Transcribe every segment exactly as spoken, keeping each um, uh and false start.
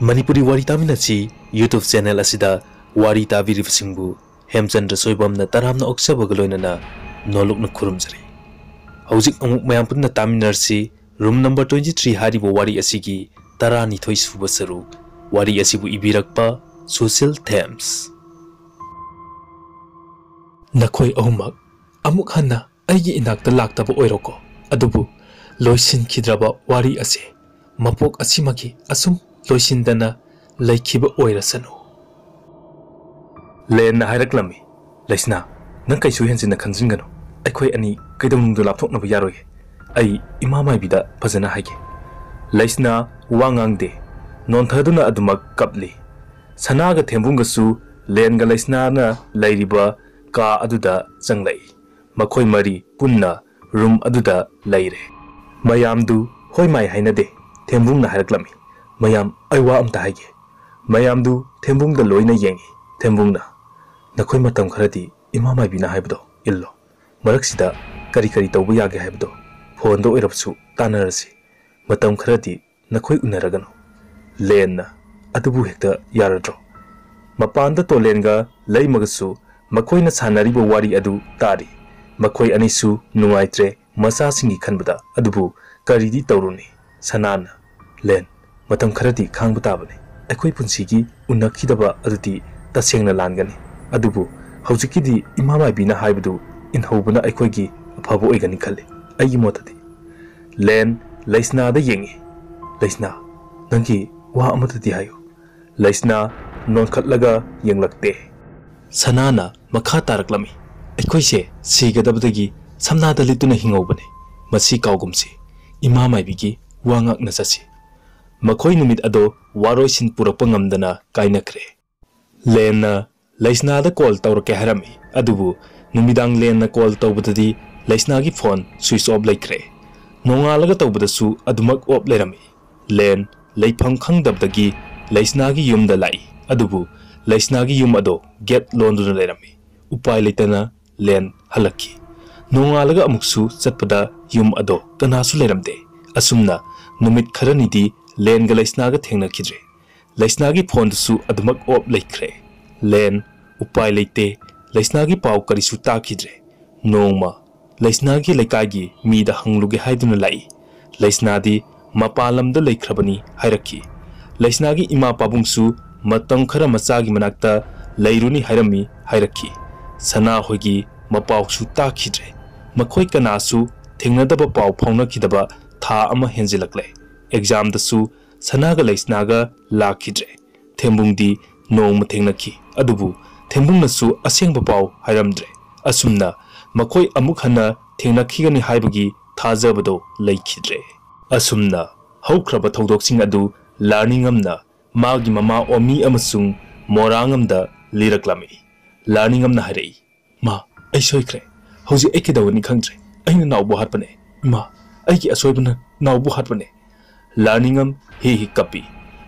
ꯃꯅꯤꯄꯨꯔꯤ ꯋꯥꯔꯤ ꯇꯥꯃꯤꯟꯅꯁꯤ YouTube channel ꯑꯁꯤꯗ ꯋꯥꯔꯤ ꯇꯥꯕꯤꯔꯤꯕꯁꯤꯡꯕꯨ ꯍꯦꯝꯆꯟꯗ꯭ꯔ ꯁꯣꯏꯕꯝꯅ ꯇꯔꯥꯝꯅ ꯑꯣꯛꯆꯕꯒ ꯂꯣꯏꯅꯅ ꯅꯣꯂꯨꯛꯅ ꯈꯨꯔꯨꯝꯖꯔꯤ꯫ ꯍꯧꯖꯤꯛ ꯑꯃꯨꯛ ꯃꯌꯥꯝ ꯄꯨꯟꯅ ꯇꯥꯃꯤꯟꯅꯔꯁꯤ꯫ Room number twenty three ꯍꯥꯏꯔꯤꯕ ꯋꯥꯔꯤ ꯑꯁꯤꯒꯤ ꯇꯔꯥꯅꯤꯊꯣꯏ ꯁꯨꯕ ꯁꯔꯨꯛ꯫ ꯋꯥꯔꯤ ꯑꯁꯤꯕꯨ ꯏꯕꯤꯔꯛꯄ ꯁꯨꯁꯤꯜ ꯊꯦꯝꯁ꯫ ꯅꯈꯣꯏ ꯑꯍꯨꯝꯃꯛ ꯑꯃꯨꯛ ꯍꯟꯅ ꯑꯩꯒꯤ ꯏꯅꯥꯛꯇ ꯂꯥꯛꯇꯕ ꯑꯣꯏꯔꯣꯀꯣ꯫ ꯑꯗꯨꯕꯨ ꯂꯣꯏꯁꯤꯟꯈꯤꯗ꯭ꯔꯕ ꯋꯥꯔꯤ ꯑꯁꯤ ꯃꯄꯣꯛ ꯑꯁꯤꯃꯒꯤ ꯑꯁꯨꯝ ꯂꯣꯏꯁꯤꯟꯗꯅ ꯂꯩꯈꯤꯕ ꯑꯣꯏꯔꯁꯅꯨ꯫ ꯂꯦꯟꯅ ꯍꯥꯏꯔꯛꯂꯝꯃꯤ, "ꯂꯩꯁꯅꯥ, ꯅꯪ ꯀꯩꯁꯨ ꯍꯦꯟꯖꯤꯟꯅ ꯈꯟꯖꯤꯟꯒꯅꯨ꯫ ꯑꯩꯈꯣꯏ ꯑꯅꯤ ꯀꯩꯗꯧꯅꯨꯡꯗ ꯂꯥꯞꯊꯣꯛꯅꯕ ꯌꯥꯔꯣꯏꯌꯦ꯫ ꯑꯩ ꯏꯃꯥ ꯃꯥꯏꯕꯤꯗ ꯐꯖꯅ ꯍꯥꯏꯒꯦ꯫" ꯂꯩꯁꯅꯥ ꯋꯥ ꯉꯥꯡꯗꯦ꯫ ꯅꯣꯟꯊꯗꯨꯅ ꯑꯗꯨꯃꯛ ꯀꯞꯂꯤ꯫ ꯁꯅꯥꯒ ꯊꯦꯝꯕꯨꯡꯒꯁꯨ ꯂꯦꯟꯒ ꯂꯩꯁꯅꯥꯅ ꯂꯩꯔꯤꯕ ꯀꯥ ꯑꯗꯨꯗ ꯆꯪꯂꯛꯏ꯫ ꯃꯈꯣꯏ ꯃꯔꯤ ꯄꯨꯟꯅ room ꯑꯗꯨꯗ ꯂꯩꯔꯦ꯫ ꯃꯌꯥꯝꯗꯨ ꯍꯣꯏ ꯃꯥꯏ ꯍꯥꯏꯅꯗꯦ꯫ ꯊꯦꯝꯕꯨꯡꯅ ꯍꯥꯏꯔꯛꯂꯝꯃꯤ, "ꯃꯌꯥꯝ, ꯑꯩ ꯋꯥ ꯑꯝꯇ ꯍꯥꯏꯒꯦ꯫" ꯃꯌꯥꯝꯗꯨ ꯊꯦꯝꯕꯨꯡꯗ ꯂꯣꯏꯅ ꯌꯦꯡꯉꯤ꯫ ꯊꯦꯝꯕꯨꯡꯅ, "ꯅꯈꯣꯏ ꯃꯇꯝ ꯈꯔꯗꯤ ꯏꯃꯥ ꯃꯥꯏꯕꯤꯅ ꯍꯥꯏꯕꯗꯣ ꯏꯜꯂꯣ꯫ ꯃꯔꯛꯁꯤꯗ ꯀꯔꯤ ꯀꯔꯤ ꯇꯧꯕ ꯌꯥꯒꯦ ꯍꯥꯏꯕꯗꯣ phoneꯗ ꯑꯣꯏꯔꯕꯁꯨ ꯇꯥꯟꯅꯔꯁꯤ꯫ ꯃꯇꯝ ꯈꯔꯗꯤ ꯅꯈꯣꯏ ꯎꯅꯔꯒꯅꯨ꯫" ꯂꯦꯟꯅ, "ꯑꯗꯨꯕꯨ ꯍꯦꯛꯇ ꯌꯥꯔꯗ꯭ꯔꯣ?" ꯃꯄꯥꯟꯗ ꯇꯣꯂꯦꯟꯒ ꯂꯩꯃꯒꯁꯨ ꯃꯈꯣꯏꯅ ꯁꯥꯟꯅꯔꯤꯕ ꯋꯥꯔꯤ ꯑꯗꯨ ꯇꯥꯔꯤ꯫ ꯃꯈꯣꯏ ꯑꯅꯤꯁꯨ ꯅꯨꯡꯉꯥꯏꯇ꯭ꯔꯦ ꯃꯆꯥꯁꯤꯡꯒꯤ ꯈꯟꯕꯗ꯫ ꯑꯗꯨꯕꯨ ꯀꯔꯤꯗꯤ ꯇꯧꯔꯨꯅꯤ? ꯁꯅꯥꯅ, "ꯂꯦꯟ, ꯃꯇꯝ ꯈꯔꯗꯤ ꯈꯥꯡꯕ ꯇꯥꯕꯅꯤ꯫ ꯑꯩꯈꯣꯏ ꯄꯨꯟꯁꯤꯒꯤ ꯎꯅꯈꯤꯗꯕ ꯑꯗꯨꯗꯤ ꯇꯁꯦꯡꯅ ꯂꯥꯟꯒꯅꯤ꯫ ꯑꯗꯨꯕꯨ ꯍꯧꯖꯤꯛꯀꯤꯗꯤ ꯏꯃꯥ ꯃꯥꯏꯕꯤꯅ ꯍꯥꯏꯕꯗꯨ ꯏꯟꯍꯧꯕꯅ ꯑꯩꯈꯣꯏꯒꯤ ꯑꯐꯕ ꯑꯣꯏꯒꯅꯤ ꯈꯜꯂꯤ, ꯑꯩꯒꯤ ꯃꯣꯠꯇꯗꯤ꯫" ꯂꯦꯟ ꯂꯩꯁꯅꯥꯗ ꯌꯦꯡꯉꯤ꯫ "ꯂꯩꯁꯅꯥ, ꯅꯪꯒꯤ ꯋꯥ ꯑꯃꯠꯇꯗꯤ ꯍꯥꯏꯌꯨ꯫" ꯂꯩꯁꯅꯥ ꯅꯣꯟꯈꯠꯂꯒ ꯌꯦꯡꯂꯛꯇꯦ꯫ ꯁꯅꯥꯅ ꯃꯈꯥ ꯇꯥꯔꯛꯂꯝꯃꯤ, "ꯑꯩꯈꯣꯏꯁꯦ ꯁꯤꯒꯗꯕꯗꯒꯤ ꯁꯝꯅꯥꯗ ꯂꯤꯠꯇꯨꯅ ꯍꯤꯡꯍꯧꯕꯅꯤ꯫ ꯃꯁꯤ ꯀꯥꯎꯒꯨꯝꯁꯤ꯫ ꯏꯃꯥ ꯃꯥꯏꯕꯤꯒꯤ ꯋꯥ ꯉꯥꯛꯅ ꯆꯠꯁꯤ꯫" ꯃꯈꯣꯏ ꯅꯨꯃꯤꯠ ꯑꯗꯣ ꯋꯥꯔꯣꯏꯁꯤꯟ ꯄꯨꯔꯛꯄ ꯉꯝꯗꯅ ꯀꯥꯏꯅꯈ꯭ꯔꯦ꯫ ꯂꯦꯟꯅ ꯂꯩꯁꯅꯥꯗ call ꯇꯧꯔꯛꯀꯦ ꯍꯥꯏꯔꯝꯃꯤ, ꯑꯗꯨꯕꯨ ꯅꯨꯃꯤꯗꯥꯡ ꯂꯦꯟꯅ call ꯇꯧꯕꯗꯗꯤ ꯂꯩꯁꯅꯥꯒꯤ phone switch off ꯂꯩꯈ꯭ꯔꯦ꯫ ꯅꯣꯡꯉꯥꯜꯂꯒ ꯇꯧꯕꯗꯁꯨ ꯑꯗꯨꯃꯛ off ꯂꯩꯔꯝꯃꯤ꯫ ꯂꯦꯟ ꯂꯩꯐꯝ ꯈꯪꯗꯕꯗꯒꯤ ꯂꯩꯁꯅꯥꯒꯤ ꯌꯨꯝꯗ ꯂꯥꯛꯏ, ꯑꯗꯨꯕꯨ ꯂꯩꯁꯅꯥꯒꯤ ꯌꯨꯝ ꯑꯗꯣ gate ꯂꯣꯟꯗꯨꯅ ꯂꯩꯔꯝꯃꯤ꯫ ꯎꯄꯥꯏ ꯂꯩꯇꯅ ꯂꯦꯟ ꯍꯜꯂꯛꯈꯤ꯫ ꯅꯣꯡꯉꯥꯜꯂꯒ ꯑꯃꯨꯛꯁꯨ ꯆꯠꯄꯗ ꯌꯨꯝ ꯑꯗꯣ ꯀꯅꯥꯁꯨ ꯂꯩꯔꯝꯗꯦ꯫ ꯑꯁꯨꯝꯅ ꯅꯨꯃꯤꯠ ꯈꯔꯅꯤꯗꯤ ꯂꯦꯟꯒ ꯂꯩꯁꯅꯥꯒ ꯊꯦꯡꯅꯈꯤꯗ꯭ꯔꯦ꯫ ꯂꯩꯁꯅꯥꯒꯤ ꯐꯣꯟꯗꯨꯁꯨ ꯑꯗꯨꯃꯛ ꯑꯣꯞ ꯂꯩꯈ꯭ꯔꯦ꯫ ꯂꯦꯟ, ꯎꯄꯥꯏ ꯂꯩꯇꯦ, ꯂꯩꯁꯅꯥꯒꯤ ꯄꯥꯎ ꯀꯔꯤꯁꯨ ꯇꯥꯈꯤꯗ꯭ꯔꯦ꯫ ꯅꯣꯡꯃ ꯂꯩꯁꯅꯥꯒꯤ ꯂꯩꯀꯥꯏꯒꯤ ꯃꯤꯗ ꯍꯪꯂꯨꯒꯦ ꯍꯥꯏꯗꯨꯅ ꯂꯥꯛꯏ꯫ ꯂꯩꯁꯅꯥꯗꯤ ꯃꯄꯥꯟ ꯂꯝꯗ ꯂꯩꯈ꯭ꯔꯕꯅꯤ ꯍꯥꯏꯔꯛꯈꯤ꯫ ꯂꯩꯁꯅꯥꯒꯤ ꯏꯃꯥ ꯄꯥꯕꯨꯡꯁꯨ ꯃꯇꯝ ꯈꯔ ꯃꯆꯥꯒꯤ ꯃꯅꯥꯛꯇ ꯂꯩꯔꯨꯅꯤ ꯍꯥꯏꯔꯝꯃꯤ ꯍꯥꯏꯔꯛꯈꯤ꯫ ꯁꯅꯥ ꯍꯣꯏꯒꯤ ꯃꯄꯥꯎꯁꯨ ꯇꯥꯈꯤꯗ꯭ꯔꯦ꯫ ꯃꯈꯣꯏ ꯀꯅꯥꯁꯨ ꯊꯦꯡꯅꯗꯕ, ꯄꯥꯎ ꯐꯥꯎꯅꯈꯤꯗꯕ ꯊꯥ ꯑꯃ ꯍꯦꯟꯖꯤꯜꯂꯛꯂꯦ꯫ ꯑꯦꯛꯖꯥꯝꯗꯁꯨ ꯁꯅꯥꯒ ꯂꯩꯁꯅꯥꯒ ꯂꯥꯛꯈꯤꯗ꯭ꯔꯦ꯫ ꯊꯦꯝꯕꯨꯡꯗꯤ ꯅꯣꯡꯃ ꯊꯦꯡꯅꯈꯤ, ꯑꯗꯨꯕꯨ ꯊꯦꯝꯕꯨꯡꯅꯁꯨ ꯑꯁꯦꯡꯕ ꯄꯥꯎ ꯍꯥꯏꯔꯝꯗ꯭ꯔꯦ꯫ ꯑꯁꯨꯝꯅ ꯃꯈꯣꯏ ꯑꯃꯨꯛ ꯍꯟꯅ ꯊꯦꯡꯅꯈꯤꯒꯅꯤ ꯍꯥꯏꯕꯒꯤ ꯊꯥꯖꯕꯗꯣ ꯂꯩꯈꯤꯗ꯭ꯔꯦ꯫ ꯑꯁꯨꯝꯅ ꯍꯧꯈ꯭ꯔꯕ ꯊꯧꯗꯣꯛꯁꯤꯡ ꯑꯗꯨ ꯂꯥꯔꯅꯤꯡꯉꯝꯅ ꯃꯥꯒꯤ ꯃꯃꯥ ꯑꯣꯃꯤ ꯑꯃꯁꯨꯡ ꯃꯣꯔꯥꯡꯉꯝꯗ ꯂꯤꯔꯛꯂꯝꯃꯤ꯫ ꯂꯥꯔꯅꯤꯡꯉꯝꯅ ꯍꯥꯏꯔꯛꯏ, "ꯃꯥ, ꯑꯩ ꯁꯣꯏꯈ꯭ꯔꯦ꯫ ꯍꯧꯖꯤꯛ ꯑꯩ ꯀꯩꯗꯧꯒꯅꯤ ꯈꯪꯗ꯭ꯔꯦ꯫ ꯑꯩꯅ ꯅꯥꯎꯕꯨ ꯍꯥꯠꯄꯅꯦ꯫ ꯏꯃꯥ, ꯑꯩꯒꯤ ꯑꯁꯣꯏꯕꯅ ꯅꯥꯎꯕꯨ ꯍꯥꯠꯄꯅꯦ꯫" ꯂꯥꯔꯅꯤꯡꯉꯝ ꯍꯤ ꯍꯤ ꯀꯞꯄꯤ꯫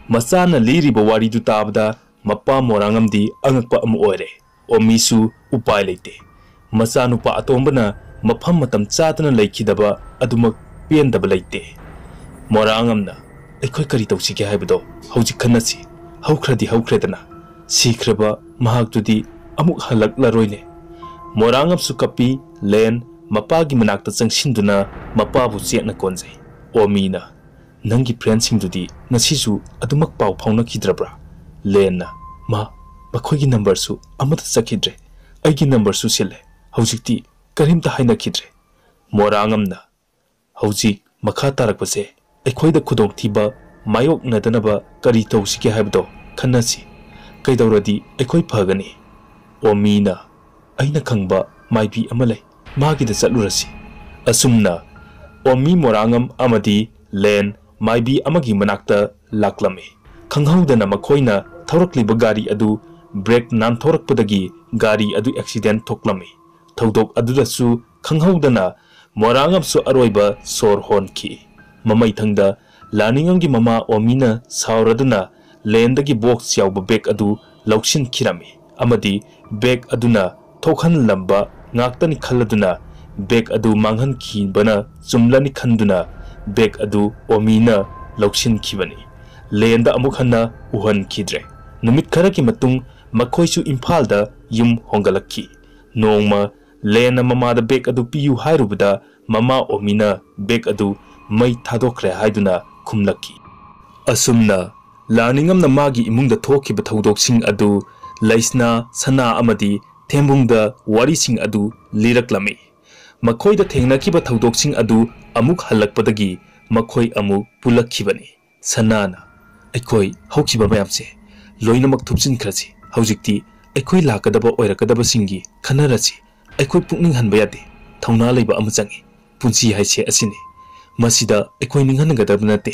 ꯃꯆꯥꯅ ꯂꯤꯔꯤꯕ ꯋꯥꯔꯤꯗꯨ ꯇꯥꯕꯗ ꯃꯄꯥ ꯃꯣꯔꯥꯡꯉꯝꯗꯤ ꯑꯉꯛꯄ ꯑꯃ ꯑꯣꯏꯔꯦ꯫ ꯑꯣꯃꯤꯁꯨ ꯎꯄꯥꯏ ꯂꯩꯇꯦ꯫ ꯃꯆꯥꯅꯨꯄꯥ ꯑꯇꯣꯝꯕꯅ ꯃꯐꯝ ꯃꯇꯝ ꯆꯥꯗꯅ ꯂꯩꯈꯤꯗꯕ ꯑꯗꯨꯃꯛ ꯄꯦꯟꯗꯕ ꯂꯩꯇꯦ꯫ ꯃꯣꯔꯥꯡꯉꯝꯅ, "ꯑꯩꯈꯣꯏ ꯀꯔꯤ ꯇꯧꯁꯤꯒꯦ ꯍꯥꯏꯕꯗꯣ ꯍꯧꯖꯤꯛ ꯈꯟꯅꯁꯤ꯫ ꯍꯧꯈ꯭ꯔꯗꯤ ꯍꯧꯈ꯭ꯔꯦꯗꯅ꯫ ꯁꯤꯈ꯭ꯔꯕ ꯃꯍꯥꯛꯇꯨꯗꯤ ꯑꯃꯨꯛ ꯍꯜꯂꯛꯂꯔꯣꯏꯅꯦ꯫" ꯃꯣꯔꯥꯡꯉꯝꯁꯨ ꯀꯞꯄꯤ꯫ ꯂꯦꯟ ꯃꯄꯥꯒꯤ ꯃꯅꯥꯛꯇ ꯆꯪꯁꯤꯟꯗꯨꯅ ꯃꯄꯥꯕꯨ ꯆꯦꯠꯅ ꯀꯣꯟꯖꯩ꯫ ꯑꯣꯃꯤꯅ, "ꯅꯪꯒꯤ ꯐ꯭ꯔꯦꯟꯁꯤꯡꯗꯨꯗꯤ ꯉꯁꯤꯁꯨ ꯑꯗꯨꯃꯛ ꯄꯥꯎ ꯐꯥꯎꯅꯈꯤꯗ꯭ꯔꯕ꯭ꯔꯥ?" ꯂꯦꯟꯅ, "ꯃꯥ, ꯃꯈꯣꯏꯒꯤ ꯅꯝꯕꯔꯁꯨ ꯑꯃꯠꯇ ꯆꯠꯈꯤꯗ꯭ꯔꯦ꯫ ꯑꯩꯒꯤ ꯅꯝꯕꯔꯁꯨ ꯁꯤꯜꯂꯦ꯫ ꯍꯧꯖꯤꯛꯇꯤ ꯀꯔꯤꯝꯇ ꯍꯥꯏꯅꯈꯤꯗ꯭ꯔꯦ꯫" ꯃꯣꯔꯥꯡꯉꯝꯅ, "ꯍꯧꯖꯤꯛ ꯃꯈꯥ ꯇꯥꯔꯛꯄꯁꯦ ꯑꯩꯈꯣꯏꯗ ꯈꯨꯗꯣꯡꯊꯤꯕ ꯃꯥꯌꯣꯛꯅꯗꯅꯕ ꯀꯔꯤ ꯇꯧꯁꯤꯒꯦ ꯍꯥꯏꯕꯗꯣ ꯈꯟꯅꯁꯤ꯫ ꯀꯩꯗꯧꯔꯗꯤ ꯑꯩꯈꯣꯏ ꯐꯒꯅꯤ?" ꯑꯣꯃꯤꯅ, "ꯑꯩꯅ ꯈꯪꯕ ꯃꯥꯏꯕꯤ ꯑꯃ ꯂꯩ, ꯃꯥꯒꯤꯗ ꯆꯠꯂꯨꯔꯁꯤ꯫" ꯑꯁꯨꯝꯅ ꯑꯣꯃꯤ, ꯃꯣꯔꯥꯡꯉꯝ ꯑꯃꯗꯤ ꯂꯦꯟ ꯃꯥꯏꯕꯤ ꯑꯃꯒꯤ ꯃꯅꯥꯛꯇ ꯂꯥꯛꯂꯝꯃꯤ꯫ ꯈꯪꯍꯧꯗꯅ ꯃꯈꯣꯏꯅ ꯊꯧꯔꯛꯂꯤꯕ ꯒꯥꯔꯤ ꯑꯗꯨ ꯕ꯭ꯔꯦꯛ ꯅꯥꯟꯊꯣꯔꯛꯄꯗꯒꯤ ꯒꯥꯔꯤ ꯑꯗꯨ ꯑꯦꯛꯁꯤꯗꯦꯟ ꯊꯣꯛꯂꯝꯃꯤ꯫ ꯊꯧꯗꯣꯛ ꯑꯗꯨꯗꯁꯨ ꯈꯪꯍꯧꯗꯅ ꯃꯣꯔꯥꯡꯉꯝꯁꯨ ꯑꯔꯣꯏꯕ ꯁꯣꯔ ꯍꯣꯟꯈꯤ꯫ ꯃꯃꯩꯊꯪꯗ ꯂꯥꯔꯅꯤꯡꯉꯝꯒꯤ ꯃꯃꯥ ꯑꯣꯃꯤꯅ ꯁꯥꯎꯔꯗꯨꯅ ꯂꯦꯟꯗꯒꯤ ꯕꯣꯛꯁ ꯌꯥꯎꯕ ꯕꯦꯒ ꯑꯗꯨ ꯂꯧꯁꯤꯟꯈꯤꯔꯝꯃꯤ ꯑꯃꯗꯤ ꯕꯦꯒ ꯑꯗꯨꯅ ꯊꯣꯛꯍꯜꯂꯝꯕ ꯉꯥꯛꯇꯅꯤ ꯈꯜꯂꯗꯨꯅ ꯕꯦꯒ ꯑꯗꯨ ꯃꯥꯡꯍꯟꯈꯤꯕꯅ ꯆꯨꯝꯂꯅꯤ ꯈꯟꯗꯨꯅ ꯕꯦꯒ ꯑꯗꯨ ꯑꯣꯃꯤꯅ ꯂꯧꯁꯤꯟꯈꯤꯕꯅꯤ꯫ ꯂꯦꯟꯗ ꯑꯃꯨꯛ ꯍꯟꯅ ꯎꯍꯟꯈꯤꯗ꯭ꯔꯦ꯫ ꯅꯨꯃꯤꯠ ꯈꯔꯒꯤ ꯃꯇꯨꯡ ꯃꯈꯣꯏꯁꯨ ꯏꯝꯐꯥꯜꯗ ꯌꯨꯝ ꯍꯣꯡꯒꯠꯂꯛꯈꯤ꯫ ꯅꯣꯡꯃ ꯂꯦꯟꯅ ꯃꯃꯥꯗ ꯕꯦꯒ ꯑꯗꯨ ꯄꯤꯌꯨ ꯍꯥꯏꯔꯨꯕꯗ, ꯃꯃꯥ ꯑꯣꯃꯤꯅ ꯕꯦꯒ ꯑꯗꯨ ꯃꯩ ꯊꯥꯗꯣꯛꯈ꯭ꯔꯦ ꯍꯥꯏꯗꯨꯅ ꯈꯨꯝꯂꯛꯈꯤ꯫ ꯑꯁꯨꯝꯅ ꯂꯥꯟꯅꯤꯡꯉꯝꯅ ꯃꯥꯒꯤ ꯏꯃꯨꯡꯗ ꯊꯣꯛꯈꯤꯕ ꯊꯧꯗꯣꯛꯁꯤꯡ ꯑꯗꯨ ꯂꯩꯁꯅꯥ, ꯁꯅꯥ ꯑꯃꯗꯤ ꯊꯦꯝꯕꯨꯡꯗ ꯋꯥꯔꯤꯁꯤꯡ ꯑꯗꯨ ꯂꯤꯔꯛꯂꯝꯃꯤ꯫ ꯃꯈꯣꯏꯗ ꯊꯦꯡꯅꯈꯤꯕ ꯊꯧꯗꯣꯛꯁꯤꯡ ꯑꯗꯨ ꯑꯃꯨꯛ ꯍꯜꯂꯛꯄꯗꯒꯤ ꯃꯈꯣꯏ ꯑꯃꯨꯛ ꯄꯨꯜꯂꯛꯈꯤꯕꯅꯤ꯫ ꯁꯅꯥꯅ, "ꯑꯩꯈꯣꯏ ꯍꯧꯈꯤꯕ ꯃꯌꯥꯝꯁꯦ ꯂꯣꯏꯅꯃꯛ ꯊꯨꯞꯆꯤꯟꯈ꯭ꯔꯁꯤ꯫ ꯍꯧꯖꯤꯛꯇꯤ ꯑꯩꯈꯣꯏ ꯂꯥꯛꯀꯗꯕ ꯑꯣꯏꯔꯛꯀꯗꯕꯁꯤꯡꯒꯤ ꯈꯟꯅꯔꯁꯤ꯫ ꯑꯩꯈꯣꯏ ꯄꯨꯛꯅꯤꯡ ꯍꯟꯕ ꯌꯥꯗꯦ꯫ ꯊꯧꯅꯥ ꯂꯩꯕ ꯑꯃ ꯆꯪꯏ꯫ ꯄꯨꯟꯁꯤ ꯍꯥꯏꯁꯦ ꯑꯁꯤꯅꯤ꯫ ꯃꯁꯤꯗ ꯑꯩꯈꯣꯏ ꯅꯤꯡꯍꯟꯅꯒꯗꯕ ꯅꯠꯇꯦ꯫"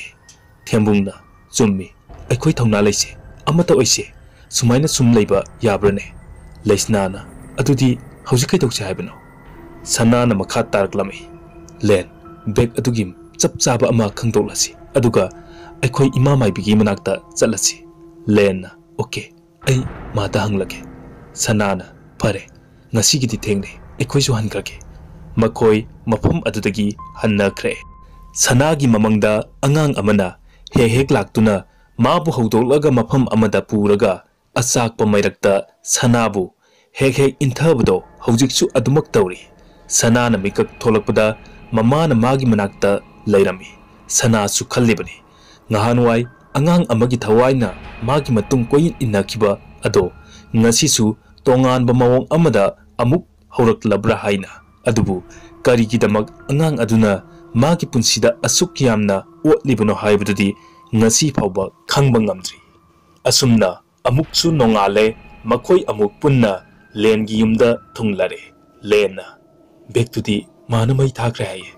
ꯊꯦꯝꯕꯨꯡꯅ, "ꯆꯨꯝꯃꯤ꯫ ꯑꯩꯈꯣꯏ ꯊꯧꯅꯥ ꯂꯩꯁꯦ꯫ ꯑꯃꯠꯇ ꯑꯣꯏꯁꯦ꯫ ꯁꯨꯃꯥꯏꯅ ꯁꯨꯝ ꯂꯩꯕ ꯌꯥꯕ꯭ꯔꯅꯦ?" ꯂꯩꯁꯅꯥꯅ, "ꯑꯗꯨꯗꯤ ꯍꯧꯖꯤꯛ ꯀꯩꯗꯧꯁꯦ ꯍꯥꯏꯕꯅꯣ?" ꯁꯅꯥꯅ ꯃꯈꯥ ꯇꯥꯔꯛꯂꯝꯃꯤ, "ꯂꯦꯟ, ꯕꯦꯒ ꯑꯗꯨꯒꯤ ꯆꯞ ꯆꯥꯕ ꯑꯃ ꯈꯪꯗꯣꯛꯂꯁꯤ, ꯑꯗꯨꯒ ꯑꯩꯈꯣꯏ ꯏꯃꯥ ꯃꯥꯏꯕꯤꯒꯤ ꯃꯅꯥꯛꯇ ꯆꯠꯂꯁꯤ꯫" ꯂꯦꯟꯅ, "ꯑꯣꯀꯦ, ꯑꯩ ꯃꯥꯗ ꯍꯪꯂꯒꯦ꯫" ꯁꯅꯥꯅ, "ꯐꯔꯦ, ꯉꯁꯤꯒꯤꯗꯤ ꯊꯦꯡꯂꯦ, ꯑꯩꯈꯣꯏꯁꯨ ꯍꯟꯈ꯭ꯔꯒꯦ꯫" ꯃꯈꯣꯏ ꯃꯐꯝ ꯑꯗꯨꯗꯒꯤ ꯍꯟꯅꯈ꯭ꯔꯦ꯫ ꯁꯅꯥꯒꯤ ꯃꯃꯪꯗ ꯑꯉꯥꯡ ꯑꯃꯅ ꯍꯦꯛ ꯍꯦꯛ ꯂꯥꯛꯇꯨꯅ ꯃꯥꯕꯨ ꯍꯧꯗꯣꯛꯂꯒ ꯃꯐꯝ ꯑꯃꯗ ꯄꯨꯔꯒ ꯑꯆꯥꯛꯄ ꯃꯩꯔꯛꯇ ꯁꯅꯥꯕꯨ ꯍꯦꯛ ꯍꯦꯛ ꯏꯟꯊꯕꯗꯣ ꯍꯧꯖꯤꯛꯁꯨ ꯑꯗꯨꯃꯛ ꯇꯧꯔꯤ꯫ ꯁꯅꯥꯅ ꯃꯤꯀꯞ ꯊꯣꯛꯂꯛꯄꯗ ꯃꯃꯥꯅ ꯃꯥꯒꯤ ꯃꯅꯥꯛꯇ ꯂꯩꯔꯝꯃꯤ꯫ ꯁꯅꯥꯁꯨ ꯈꯜꯂꯤꯕꯅꯤ, ꯉꯍꯥꯟꯋꯥꯏ ꯑꯉꯥꯡ ꯑꯃꯒꯤ ꯊꯋꯥꯏꯅ ꯃꯥꯒꯤ ꯃꯇꯨꯡ ꯀꯣꯏꯏꯟ ꯏꯟꯅꯈꯤꯕ ꯑꯗꯣ ꯉꯁꯤꯁꯨ ꯇꯣꯉꯥꯟꯕ ꯃꯑꯣꯡ ꯑꯃꯗ ꯑꯃꯨꯛ ꯍꯧꯔꯛꯂꯕ꯭ꯔꯥ ꯍꯥꯏꯅ꯫ ꯑꯗꯨꯕꯨ ꯀꯔꯤꯒꯤꯗꯃꯛ ꯑꯉꯥꯡ ꯑꯗꯨꯅ ꯃꯥꯒꯤ ꯄꯨꯟꯁꯤꯗ ꯑꯁꯨꯛ ꯌꯥꯝꯅ ꯑꯣꯠꯂꯤꯕꯅꯣ ꯍꯥꯏꯕꯗꯨꯗꯤ ꯉꯁꯤ ꯐꯥꯎꯕ ꯈꯪꯕ ꯉꯝꯗ꯭ꯔꯤ꯫ ꯑꯁꯨꯝꯅ ꯑꯃꯨꯛꯁꯨ ꯅꯣꯡꯉꯥꯜꯂꯦ, ꯃꯈꯣꯏ ꯑꯃꯨꯛ ꯄꯨꯟꯅ ꯂꯦꯟꯒꯤ ꯌꯨꯝꯗ ꯊꯨꯡꯂꯔꯦ꯫ ꯂꯦꯟꯅ, "ꯕꯦꯒꯇꯨꯗꯤ ꯃꯥꯅ ꯃꯩ ꯊꯥꯈ꯭ꯔꯦ ꯍꯥꯏꯌꯦ꯫"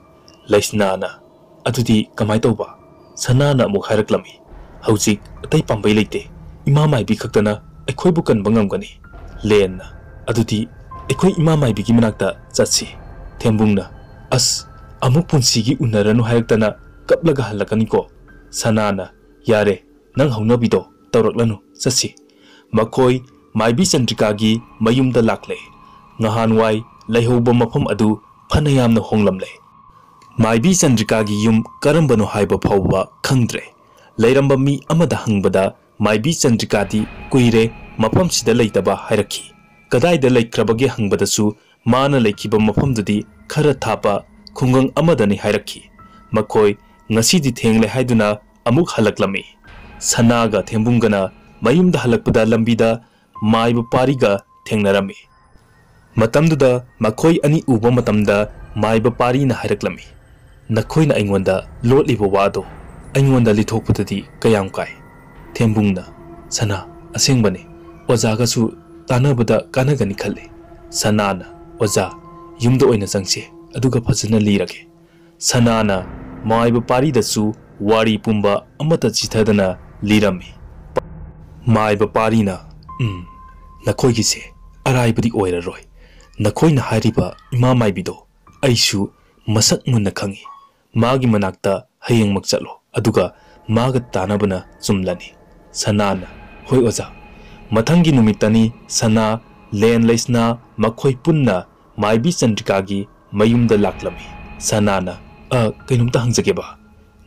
ꯂꯩꯁꯅꯥꯅ, "ꯑꯗꯨꯗꯤ ꯀꯃꯥꯏ ꯇꯧꯕ?" ꯁꯅꯥꯅ ꯑꯃꯨꯛ ꯍꯥꯏꯔꯛꯂꯝꯃꯤ, "ꯍꯧꯖꯤꯛ ꯑꯇꯩ ꯄꯥꯝꯕꯩ ꯂꯩꯇꯦ, ꯏꯃꯥ ꯃꯥꯏꯕꯤ ꯈꯛꯇꯅ ꯑꯩꯈꯣꯏꯕꯨ ꯀꯟꯕ ꯉꯝꯒꯅꯤ꯫" ꯂꯦꯟꯅ, "ꯑꯗꯨꯗꯤ ꯑꯩꯈꯣꯏ ꯏꯃꯥ ꯃꯥꯏꯕꯤꯒꯤ ꯃꯅꯥꯛꯇ ꯆꯠꯁꯤ꯫" ꯊꯦꯝꯕꯨꯡꯅ, "ꯑꯁ, ꯑꯃꯨꯛ ꯄꯨꯟꯁꯤꯒꯤ ꯎꯅꯔꯅꯨ ꯍꯥꯏꯔꯛꯇꯅ ꯀꯞꯂꯒ ꯍꯜꯂꯛꯀꯅꯤꯀꯣ꯫" ꯁꯅꯥꯅ, "ꯌꯥꯔꯦ, ꯅꯪ ꯍꯧꯅꯕꯤꯗꯣ ꯇꯧꯔꯛꯂꯅꯨ, ꯆꯠꯁꯤ꯫" ꯃꯈꯣꯏ ꯃꯥꯏꯕꯤ ꯆꯟꯗ꯭ꯔꯤꯀꯥꯒꯤ ꯃꯌꯨꯝꯗ ꯂꯥꯛꯂꯦ꯫ ꯉꯍꯥꯟꯋꯥꯏ ꯂꯩꯍꯧꯕ ꯃꯐꯝ ꯑꯗꯨ ꯐꯅ ꯌꯥꯝꯅ ꯍꯣꯡꯂꯝꯂꯦ꯫ ꯃꯥꯏꯕꯤ ꯆꯟꯗ꯭ꯔꯤꯀꯥꯒꯤ ꯌꯨꯝ ꯀꯔꯝꯕꯅꯣ ꯍꯥꯏꯕ ꯐꯥꯎꯕ ꯈꯪꯗ꯭ꯔꯦ꯫ ꯂꯩꯔꯝꯕ ꯃꯤ ꯑꯃꯗ ꯍꯪꯕꯗ ꯃꯥꯏꯕꯤ ꯆꯟꯗ꯭ꯔꯤꯀꯥꯗꯤ ꯀꯨꯏꯔꯦ ꯃꯐꯝꯁꯤꯗ ꯂꯩꯇꯕ ꯍꯥꯏꯔꯛꯈꯤ꯫ ꯀꯗꯥꯏꯗ ꯂꯩꯈ꯭ꯔꯕꯒꯦ ꯍꯪꯕꯗꯁꯨ ꯃꯥꯅ ꯂꯩꯈꯤꯕ ꯃꯐꯝꯗꯨꯗꯤ ꯈꯔ ꯊꯥꯞꯄ ꯈꯨꯡꯒꯪ ꯑꯃꯗꯅꯤ ꯍꯥꯏꯔꯛꯈꯤ꯫ ꯃꯈꯣꯏ ꯉꯁꯤꯗꯤ ꯊꯦꯡꯂꯦ ꯍꯥꯏꯗꯨꯅ ꯑꯃꯨꯛ ꯍꯜꯂꯛꯂꯝꯃꯤ꯫ ꯁꯅꯥꯒ ꯊꯦꯝꯕꯨꯡꯒꯅ ꯃꯌꯨꯝꯗ ꯍꯜꯂꯛꯄꯗ ꯂꯝꯕꯤꯗ ꯃꯥꯏꯕ ꯄꯥꯔꯤꯒ ꯊꯦꯡꯅꯔꯝꯃꯤ꯫ ꯃꯇꯝꯗꯨꯗ ꯃꯈꯣꯏ ꯑꯅꯤ ꯎꯕ ꯃꯇꯝꯗ ꯃꯥꯏꯕ ꯄꯥꯔꯤꯅ ꯍꯥꯏꯔꯛꯂꯝꯃꯤ, "ꯅꯈꯣꯏꯅ ꯑꯩꯉꯣꯟꯗ ꯂꯣꯠꯂꯤꯕ ꯋꯥꯗꯣ ꯑꯩꯉꯣꯟꯗ ꯂꯤꯊꯣꯛꯄꯗꯗꯤ ꯀꯌꯥꯝ ꯀꯥꯏ?" ꯊꯦꯝꯕꯨꯡꯅ, "ꯁꯅꯥ, ꯑꯁꯦꯡꯕꯅꯤ, ꯑꯣꯖꯥꯒꯁꯨ ꯇꯥꯟꯅꯕꯗ ꯀꯥꯟꯅꯒꯅꯤ ꯈꯜꯂꯤ꯫" ꯁꯅꯥꯅ, "ꯑꯣꯖꯥ, ꯌꯨꯝꯗ ꯑꯣꯏꯅ ꯆꯪꯁꯤ, ꯑꯗꯨꯒ ꯐꯖꯅ ꯂꯤꯔꯒꯦ꯫" ꯁꯅꯥꯅ ꯃꯥꯏꯕ ꯄꯥꯔꯤꯗꯁꯨ ꯋꯥꯔꯤ ꯄꯨꯝꯕ ꯑꯃꯠꯇ ꯆꯤꯊꯗꯅ ꯂꯤꯔꯝꯃꯤ꯫ ꯃꯥꯏꯕ ꯄꯥꯔꯤꯅ, "ꯎꯝ, ꯅꯈꯣꯏꯒꯤꯁꯦ ꯑꯔꯥꯏꯕꯗꯤ ꯑꯣꯏꯔꯔꯣꯏ꯫ ꯅꯈꯣꯏꯅ ꯍꯥꯏꯔꯤꯕ ꯏꯃꯥ ꯃꯥꯏꯕꯤꯗꯣ ꯑꯩꯁꯨ ꯃꯁꯛ ꯃꯨꯟꯅ ꯈꯪꯏ꯫ ꯃꯥꯒꯤ ꯃꯅꯥꯛꯇ ꯍꯌꯦꯡꯃꯛ ꯆꯠꯂꯣ, ꯑꯗꯨꯒ ꯃꯥꯒ ꯇꯥꯟꯅꯕꯅ ꯆꯨꯝꯂꯅꯤ꯫" ꯁꯅꯥꯅ, "ꯍꯣꯏ ꯑꯣꯖꯥ꯫" ꯃꯊꯪꯒꯤ ꯅꯨꯃꯤꯠꯇꯅꯤ ꯁꯅꯥ, ꯂꯦꯟ, ꯂꯩꯁꯅꯥ ꯃꯈꯣꯏ ꯄꯨꯟꯅ ꯃꯥꯏꯕꯤ ꯆꯟꯗ꯭ꯔꯤꯀꯥꯒꯤ ꯃꯌꯨꯝꯗ ꯂꯥꯛꯂꯝꯃꯤ꯫ ꯁꯅꯥꯅ, "ꯑ, ꯀꯩꯅꯣꯝꯇ ꯍꯪꯖꯒꯦꯕ꯫"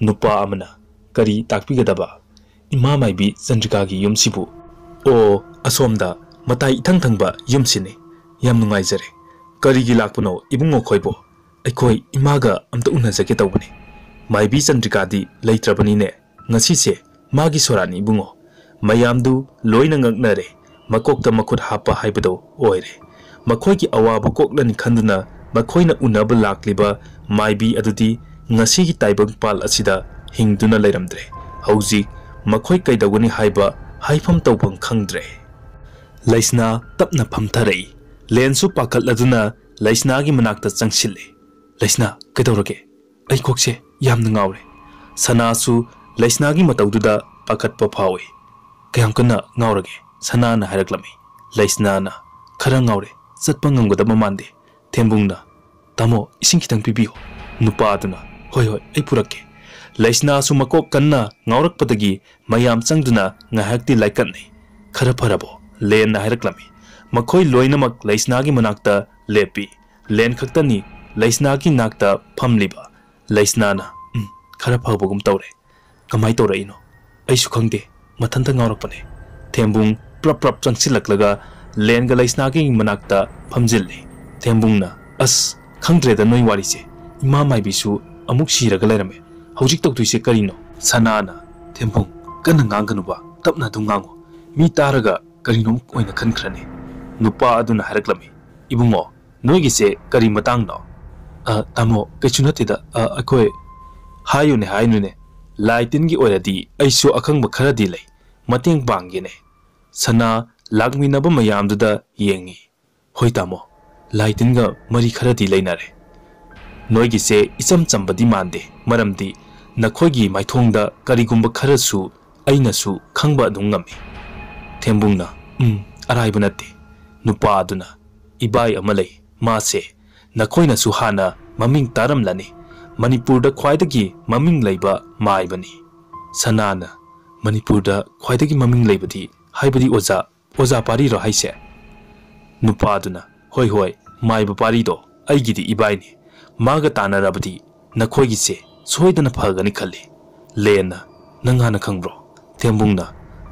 ꯅꯨꯄꯥ ꯑꯃꯅ, "ꯀꯔꯤ ꯇꯥꯛꯄꯤꯒꯗꯕ?" "ꯏꯃꯥ ꯃꯥꯏꯕꯤ ꯆꯟꯗ꯭ꯔꯤꯀꯥꯒꯤ ꯌꯨꯝꯁꯤꯕꯨ?" "ꯑꯣ, ꯑꯁꯣꯝꯗ, ꯃꯇꯥꯏ ꯏꯊꯪ ꯊꯪꯕ ꯌꯨꯝꯁꯤꯅꯤ꯫" "ꯌꯥꯝ ꯅꯨꯡꯉꯥꯏꯖꯔꯦ꯫ ꯀꯔꯤꯒꯤ ꯂꯥꯛꯄꯅꯣ ꯏꯕꯨꯡꯉꯣ ꯈꯣꯏꯕꯣ?" "ꯑꯩꯈꯣꯏ ꯏꯃꯥꯒ ꯑꯝꯇ ꯎꯅꯖꯒꯦ ꯇꯧꯕꯅꯤ꯫ ꯃꯥꯏꯕꯤ ꯆꯟꯗ꯭ꯔꯤꯀꯥꯗꯤ ꯂꯩꯇ꯭ꯔꯕꯅꯤꯅꯦ꯫ ꯉꯁꯤꯁꯦ ꯃꯥꯒꯤ ꯁꯣꯔꯥꯠꯅꯤ ꯏꯕꯨꯡꯉꯣ꯫" ꯃꯌꯥꯝꯗꯨ ꯂꯣꯏꯅ ꯉꯛꯅꯔꯦ꯫ ꯃꯀꯣꯛꯇ ꯃꯈꯨꯠ ꯍꯥꯞꯄ ꯍꯥꯏꯕꯗꯣ ꯑꯣꯏꯔꯦ꯫ ꯃꯈꯣꯏꯒꯤ ꯑꯋꯥꯕ ꯀꯣꯛꯂꯅꯤ ꯈꯟꯗꯨꯅ ꯃꯈꯣꯏꯅ ꯎꯅꯕ ꯂꯥꯛꯂꯤꯕ ꯃꯥꯏꯕꯤ ꯑꯗꯨꯗꯤ ꯉꯁꯤꯒꯤ ꯇꯥꯏꯕꯪꯄꯥꯜ ꯑꯁꯤꯗ ꯍꯤꯡꯗꯨꯅ ꯂꯩꯔꯝꯗ꯭ꯔꯦ꯫ ꯍꯧꯖꯤꯛ ꯃꯈꯣꯏ ꯀꯩꯗꯧꯒꯅꯤ ꯍꯥꯏꯕ ꯍꯥꯏꯐꯝ ꯇꯧꯐꯝ ꯈꯪꯗ꯭ꯔꯦ꯫ ꯂꯩꯁꯅꯥ ꯇꯞꯅ ꯐꯝꯊꯔꯛꯏ꯫ ꯂꯦꯟꯁꯨ ꯄꯥꯈꯠꯂꯗꯨꯅ ꯂꯩꯁꯅꯥꯒꯤ ꯃꯅꯥꯛꯇ ꯆꯪꯁꯤꯜꯂꯤ꯫ "ꯂꯩꯁꯅꯥ, ꯀꯩꯗꯧꯔꯒꯦ? ꯑꯩ ꯀꯣꯛꯁꯦ ꯌꯥꯝꯅ ꯉꯥꯎꯔꯦ꯫" ꯁꯅꯥꯁꯨ ꯂꯩꯁꯅꯥꯒꯤ ꯃꯇꯧꯗꯨꯗ ꯄꯥꯈꯠꯄ ꯐꯥꯎꯏ꯫ "ꯀꯌꯥꯝ ꯀꯟꯅ ꯉꯥꯎꯔꯒꯦ?" ꯁꯅꯥꯅ ꯍꯥꯏꯔꯛꯂꯝꯃꯤ꯫ ꯂꯩꯁꯅꯥꯅ, "ꯈꯔ ꯉꯥꯎꯔꯦ, ꯆꯠꯄ ꯉꯝꯒꯗꯕ ꯃꯥꯟꯗꯦ꯫" ꯊꯦꯝꯕꯨꯡꯅ, "ꯇꯥꯃꯣ, ꯏꯁꯤꯡ ꯈꯤꯇꯪ ꯄꯤꯕꯤꯌꯨ꯫" ꯅꯨꯄꯥꯗꯨꯅ, "ꯍꯣꯏ, ꯍꯣꯏ, ꯑꯩ ꯄꯨꯔꯛꯀꯦ꯫" ꯂꯩꯁꯅꯥꯁꯨ ꯃꯀꯣꯛ ꯀꯟꯅ ꯉꯥꯎꯔꯛꯄꯗꯒꯤ ꯃꯌꯥꯝ ꯆꯪꯗꯨꯅ ꯉꯥꯏꯍꯥꯛꯇꯤ ꯂꯥꯏꯀꯠꯅꯩ꯫ "ꯈꯔ ꯐꯔꯕꯣ?" ꯂꯦꯟꯅ ꯍꯥꯏꯔꯛꯂꯝꯃꯤ꯫ ꯃꯈꯣꯏ ꯂꯣꯏꯅꯃꯛ ꯂꯩꯁꯅꯥꯒꯤ ꯃꯅꯥꯛꯇ ꯂꯦꯞꯄꯤ꯫ ꯂꯦꯟ ꯈꯛꯇꯅꯤ ꯂꯩꯁꯅꯥꯒꯤ ꯅꯥꯛꯇ ꯐꯝꯂꯤꯕ꯫ ꯂꯩꯁꯅꯥꯅ, "ꯎꯝ, ꯈꯔ ꯐꯕꯒꯨꯝ ꯇꯧꯔꯦ꯫ "ꯀꯃꯥꯏ ꯇꯧꯔꯛꯏꯅꯣ? ꯑꯩꯁꯨ ꯈꯪꯗꯦ, ꯃꯊꯟꯇ ꯉꯥꯎꯔꯛꯄꯅꯦ꯫" ꯊꯦꯝꯕꯨꯡ ꯄ꯭ꯔꯞ ꯄ꯭ꯔꯞ ꯆꯪꯁꯤꯜꯂꯛꯂꯒ ꯂꯦꯟꯒ ꯂꯩꯁꯅꯥꯒꯤ ꯃꯅꯥꯛꯇ ꯐꯝꯖꯤꯜꯂꯤ꯫ ꯊꯦꯝꯕꯨꯡꯅ, "ꯑꯁ, ꯈꯪꯗ꯭ꯔꯦꯗ ꯅꯣꯏ ꯋꯥꯔꯤꯁꯦ꯫ ꯏꯃꯥ ꯃꯥꯏꯕꯤꯁꯨ ꯑꯃꯨꯛ ꯁꯤꯔꯒ ꯂꯩꯔꯝꯃꯦ꯫ ꯍꯧꯖꯤꯛ ꯇꯧꯗꯣꯏꯁꯦ ꯀꯔꯤꯅꯣ?" ꯁꯅꯥꯅ, "ꯊꯦꯝꯕꯨꯡ, ꯀꯟꯅ ꯉꯥꯡꯒꯅꯨꯕ, ꯇꯞꯅ ꯑꯗꯨꯝ ꯉꯥꯡꯉꯨ꯫ ꯃꯤ ꯇꯥꯔꯒ ꯀꯔꯤꯅꯣꯝ ꯑꯣꯏꯅ ꯈꯟꯈ꯭ꯔꯅꯤ꯫" ꯅꯨꯄꯥ ꯑꯗꯨꯅ ꯍꯥꯏꯔꯛꯂꯝꯃꯤ, "ꯏꯕꯨꯡꯉꯣ, ꯅꯣꯏꯒꯤꯁꯦ ꯀꯔꯤ ꯃꯇꯥꯡꯅꯣ?" "ꯑ, ꯇꯥꯃꯣ, ꯀꯩꯁꯨ ꯅꯠꯇꯦꯗ꯫ ꯑ, ꯑꯩꯈꯣꯏ"꯫ "ꯍꯥꯏꯌꯨꯅꯦ, ꯍꯥꯏꯌꯨꯅꯦ꯫ ꯂꯥꯏ ꯇꯤꯟꯒꯤ ꯑꯣꯏꯔꯗꯤ ꯑꯩꯁꯨ ꯑꯈꯪꯕ ꯈꯔꯗꯤ ꯂꯩ꯫ ꯃꯇꯦꯡ ꯄꯥꯡꯒꯦꯅꯦ꯫" ꯁꯅꯥ ꯂꯥꯛꯃꯤꯟꯅꯕ ꯃꯌꯥꯝꯗꯨꯗ ꯌꯦꯡꯉꯤ꯫ "ꯍꯣꯏ ꯇꯥꯃꯣ, ꯂꯥꯏ ꯇꯤꯟꯒ ꯃꯔꯤ ꯈꯔꯗꯤ ꯂꯩꯅꯔꯦ꯫ ꯅꯣꯏꯒꯤꯁꯦ ꯏꯆꯝ ꯆꯝꯕꯗꯤ ꯃꯥꯟꯗꯦ, ꯃꯔꯝꯗꯤ ꯅꯈꯣꯏꯒꯤ ꯃꯥꯏꯊꯣꯡꯗ ꯀꯔꯤꯒꯨꯝꯕ ꯈꯔꯁꯨ ꯑꯩꯅꯁꯨ ꯈꯪꯕ ꯑꯗꯨꯝ ꯉꯝꯃꯤ꯫" ꯊꯦꯝꯕꯨꯡꯅ, "ꯎꯝ, ꯑꯔꯥꯏꯕ ꯅꯠꯇꯦ꯫" ꯅꯨꯄꯥ ꯑꯗꯨꯅ, "ꯏꯕꯥꯏ ꯑꯃ ꯂꯩ, ꯃꯥꯁꯦ ꯅꯈꯣꯏꯅꯁꯨ ꯍꯥꯟꯅ ꯃꯃꯤꯡ ꯇꯥꯔꯝꯂꯅꯤ꯫ ꯃꯅꯤꯄꯨꯔꯗ ꯈ꯭ꯋꯥꯏꯗꯒꯤ ꯃꯃꯤꯡ ꯂꯩꯕ ꯃꯥꯏꯕꯅꯤ꯫" ꯁꯅꯥꯅ, "ꯃꯅꯤꯄꯨꯔꯗ ꯈ꯭ꯋꯥꯏꯗꯒꯤ ꯃꯃꯤꯡ ꯂꯩꯕꯗꯤ, ꯍꯥꯏꯕꯗꯤ ꯑꯣꯖꯥ, ꯑꯣꯖꯥ ꯄꯥꯔꯤꯔꯣ ꯍꯥꯏꯁꯦ?" ꯅꯨꯄꯥꯗꯨꯅ, "ꯍꯣꯏ, ꯍꯣꯏ, ꯃꯥꯏꯕ ꯄꯥꯔꯤꯗꯣ ꯑꯩꯒꯤꯗꯤ ꯏꯕꯥꯏꯅꯤ꯫ ꯃꯥꯒ ꯇꯥꯟꯅꯔꯕꯗꯤ ꯅꯈꯣꯏꯒꯤꯁꯦ ꯁꯣꯏꯗꯅ ꯐꯒꯅꯤ ꯈꯜꯂꯤ꯫" ꯂꯦꯟꯅ, "ꯅꯪ ꯍꯥꯟꯅ ꯈꯪꯕ꯭ꯔꯣ?" ꯊꯦꯝꯕꯨꯡꯅ,